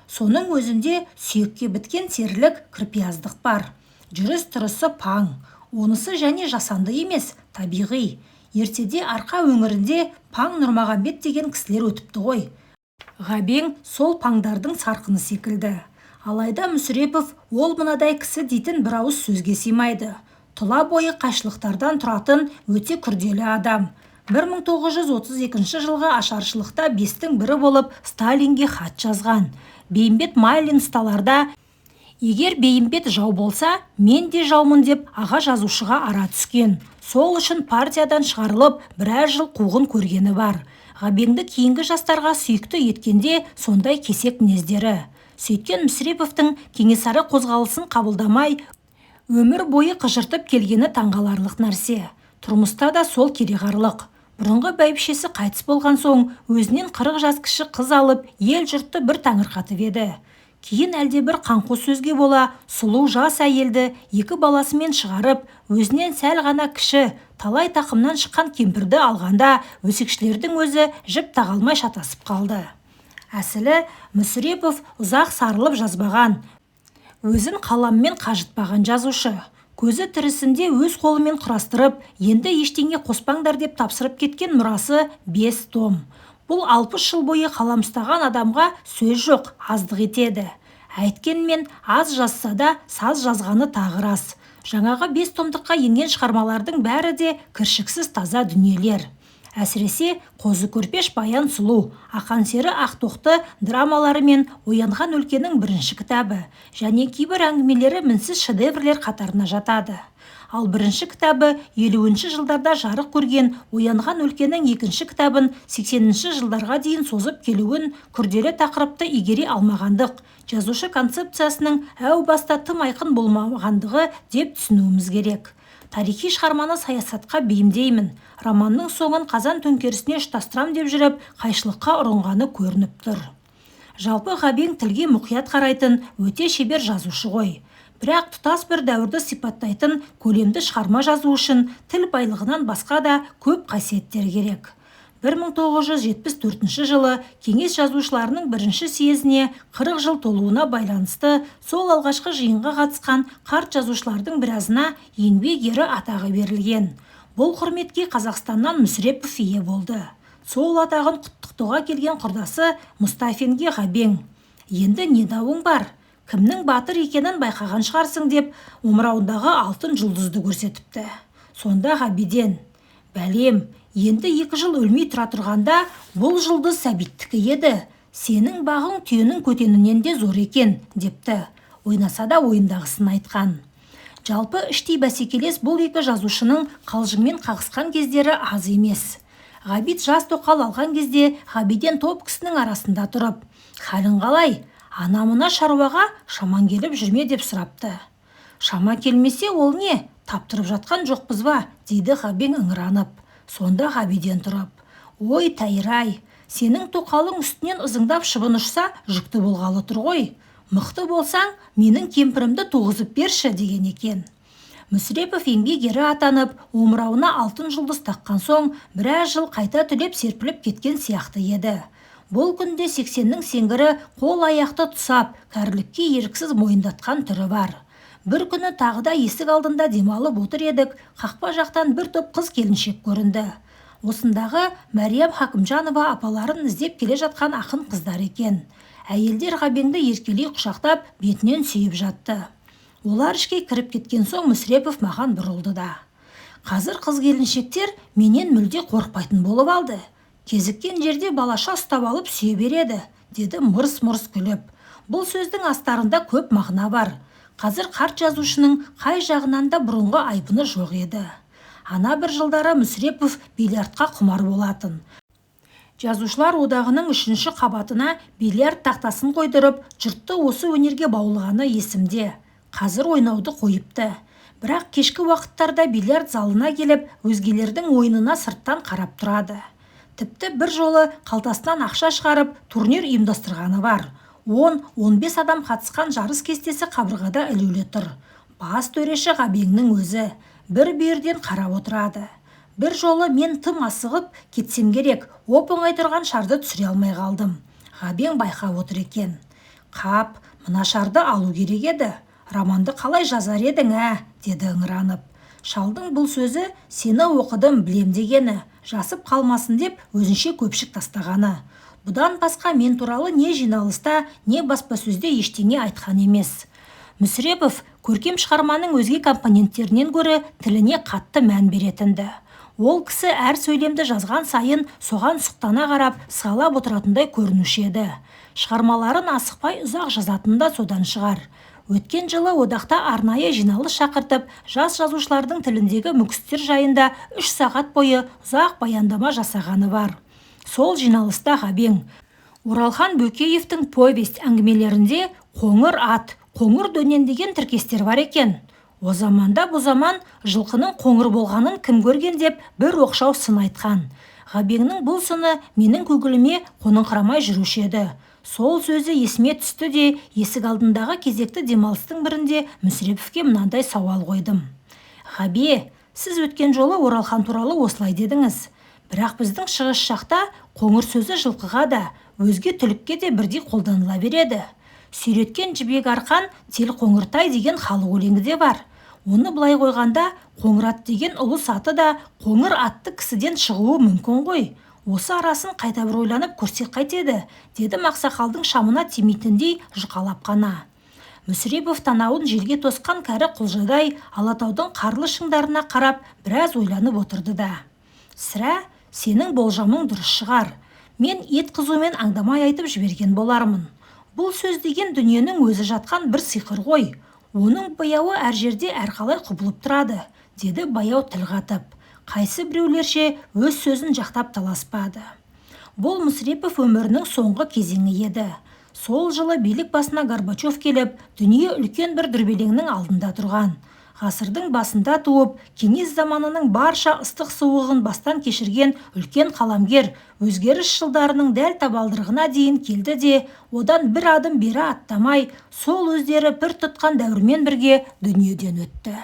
Соның өзінде сүйекке біткен серілік, кірпияздық бар. Жүріс-тұрысы паң. Онысы және жасанды емес, табиғи. Ертеде Арқа өңірінде Паң Нұрмағамбет деген кісілер өтіпті ғой. Ғабең сол паңдардың сарқыны секілді. Алайда Мүсірепов ол мынадай кісі дейтін бір ауыз сөзге сыймайды. Тұла бойы қайшылықтардан тұратын өте күрделі адам. 1932 жылғы ашаршылықта бестің бірі болып Сталинге хат жазған. Бейімбет Майлин ұсталарда, егер Бейімбет жау болса, мен де жаумын деп аға жазушыға ара түскен. Сол үшін партиядан шығарылып, біраз жыл қуғын көргені бар. Ғабеңді кейінгі жастарға сүйікті еткенде сондай кесек мінездері. Сөйткен Мүсіреповтің Кенесары қозғалысын қабылдамай, өмір бойы қыжыртып келгені таңғаларлық нәрсе. Тұрмыста да сол кереғарлық. Бұрынғы бәйбішесі қайтыс болған соң, өзінен 40 жас кіші қыз алып, ел жұртты бір таңырқатып еді. Кейін әлдебір қаңқу сөзге бола, сұлу жас әйелді екі баласымен шығарып, өзінен сәл ғана кіші, талай тақымнан шыққан кемпірді алғанда өсекшілердің өзі жіп таға алмай шатасып қалды. Әсілі, Мүсірепов ұзақ сарылып жазбаған, өзін қаламмен қажытпаған жазушы. Көзі тірісінде өз қолымен құрастырып, енді ештеңе қоспаңдар деп тапсырып кеткен мұрасы 5 том. Бұл 60 жыл бойы қалам ұстаған адамға сөз жоқ, аздық етеді. Әйткенмен аз жазса да саз жазғаны тағы рас. Жаңағы 5 томдыққа енген шығармалардың бәрі де кіршіксіз таза дүниелер. Әсіресе Қозы Көрпеш Баян Сұлу, Ақан сері Ақтоқты драмалары мен Оянған өлкенің бірінші кітабы және кейбір әңгімелері мінсіз шедеврлер қатарына жатады. Ал бірінші кітабы 50-ші жылдарда жарық көрген Оянған өлкенің екінші кітабын 80-ші жылдарға дейін созып келуін күрделі тақырыпты игере алмағандық, жазушы концепциясының әу баста тым айқын болмағандығы деп түсінуіміз керек. Тарихи шығарманы саясатқа бейімдеймін, романның соңын қазан төңкерісіне ұштастырам деп жүріп, қайшылыққа ұрынғаны көрініп тұр. Жалпы Ғабең тілге мұқият қарайтын өте шебер жазушы ғой. Бірақ тұтас бір дәуірді сипаттайтын көлемді шығарма жазу үшін тіл байлығынан басқа да көп қасиеттер керек. 1974 жылы Кеңес жазушыларының бірінші съезіне 40 жыл толуына байланысты сол алғашқы жиынға қатысқан қарт жазушылардың біразына еңбек ері атағы берілген. Бұл құрметке Қазақстаннан Мүсірепов ие болды. Сол атағын құттықтауға келген құрдасы Мұстафинге Ғабең: "Енді не дауың бар? Кімнің батыр екенін байқаған шығарсың" деп омырауындағы алтын жұлдызды көрсетіпті. Сонда Ғабиден: "Бәлем, енді 2 жыл өлмей тұра тұрғанда бұл жұлдыз Сәбиттікі еді. Сенің бағың түйенің көтенінен де зор екен" депті. Ойнаса да ойындағысын айтқан. Жалпы іштей бәсекелес бұл екі жазушының қалжыңмен қағысқан кездері аз емес. Ғабит жас тоқал алған кезде Ғабиден топ кісінің арасында тұрып, "Халің қалай? Ана-мына шаруаға шаман келіп жүрме" деп сұрапты. "Шама келмесе ол не, таптырып жатқан жоқпыз ба?" дейді Ғабең ыңыранып. Сонда Ғабиден тұрып: "Ой, тәйір-ай, сенің тоқалың үстінен ызыңдап шыбын ұшса, жүкті болғалы тұр ғой. Мықты болсаң, менің кемпірімді туғызып берші" деген екен. Мүсірепов еңбек ері атанып, омырауына алтын жұлдыз таққан соң, біраз жыл қайта түлеп серпіліп кеткен сияқты еді. Бұл күнде 80-нің сеңгірі қол аяқты тұсап, кәрілікке еріксіз мойындатқан түрі бар. Бір күні тағы да есік алдында демалып отыр едік, қақпа жақтан бір топ қыз келіншек көрінді. Осындағы Мәриям Хакімжанова апаларын іздеп келе жатқан ақын қыздар екен. Әйелдер Ғабеңді еркелей құшақтап, бетінен сүйіп жатты. Олар ішке кіріп кеткен соң Мүсірепов маған бұрылды да: "Қазір қыз келіншектер менен мүлде қорықпайтын болып алды. Кезіккен жерде балаша ұстап алып сүйе береді" деді мырс-мырс күліп. Бұл сөздің астарында көп мағына бар. Қазір қарт жазушының қай жағынан да бұрынғы айбыны жоқ еді. Ана бір жылдары Мүсірепов бильярдқа құмар болатын. Жазушылар одағының үшінші қабатына бильярд тақтасын қойдырып, жұртты осы өнерге баулығаны есімде. Қазір ойнауды қойыпты. Бірақ кешкі уақыттарда бильярд залына келіп, өзгелердің ойынына сырттан қарап тұрады. Тіпті бір жолы қалтасынан ақша шығарып, турнир ұйымдастырғаны бар. 10-15 адам қатысқан жарыс кестесі қабырғада ілулі тұр. Бас төреші Ғабеңнің өзі. Бір бүйірден қарап отырады. Бір жолы мен тым асығып кетсем керек, оп-оңай тұрған шарды түсіре алмай қалдым. Ғабең байқап отыр екен. «Қап, мына шарды алу керек еді. Романды қалай жазар едің, ә?» деді ыңыранып. Шалдың бұл сөзі сені оқыдым, білем дегені, жасып қалмасын деп өзінше көпшік тастағаны. Бұдан басқа мен туралы не жиналыста, не баспасөзде ештеңе айтқан емес. Мүсірепов көркем шығарманың өзге компоненттерінен гөрі тіліне қатты мән беретін-ді. Ол кісі әр сөйлемді жазған сайын соған сұқтана қарап, сығалап отыратындай көрінуші еді. Шығармаларын асықпай ұзақ жазатыны да содан шығар. Өткен жылы одақта арнайы жиналыс шақыртып, жас жазушылардың тіліндегі мүкістер жайында 3 сағат бойы ұзақ баяндама жасағаны бар. Сол жиналыста Ғабең: «Оралхан Бөкеевтің повесть, әңгімелерінде қоңыр ат, қоңыр дөнен деген тіркестер бар екен. О заманда бұ заман жылқының қоңыр болғанын кім көрген?» деп бір оқшау сын айтқан. Ғабеңнің бұл сыны менің көңіліме қоныңқырамай жүруші еді. Сол сөзі есіме түсті де, есік алдындағы кезекті демалыстың бірінде Мүсіреповке мынандай сауал қойдым: «Ғабе, сіз өткен жолы Оралхан туралы осылай дедіңіз. Бірақ біздің шығыс жақта қоңыр сөзі жылқыға да, өзге түлікке де бірдей қолданыла береді. «Сүйреткен жібек арқан Телқоңыр тай» деген халық өлеңі де бар. Оны былай қойғанда, Қоңырат деген ұлыс аты да қоңыр атты кісіден шығуы мүмкін ғой. Осы арасын қайта бір ойланып көрсек қайтеді?» дедім ақсақалдың шамына тимейтіндей жұқалап қана. Мүсірепов танауын желге тосқан кәрі құлжадай Алатаудың қарлы шыңдарына қарап біраз ойланып отырды да: «Сірә, сенің болжамың дұрыс шығар. Мен ет қызумен аңдамай айтып жіберген болармын. Бұл сөз деген дүниенің өзі жатқан бір сиқыр ғой. Оның бояуы әр жерде әрқалай құбылып тұрады», – деді баяу тіл қатып. Қайсы біреулерше өз сөзін жақтап таласпады. Бұл Мүсірепов өмірінің соңғы кезеңі еді. Сол жылы билік басына Горбачев келіп, дүние үлкен бір дүрбелеңнің алдында тұрған. Ғасырдың басында туып, кеңес заманының барша ыстық-суығын бастан кешірген үлкен қаламгер өзгеріс жылдарының дәл табалдырығына дейін келді де, одан бір адым бері аттамай, сол өздері пір тұтқан дәуірмен бірге дүниеден өтті.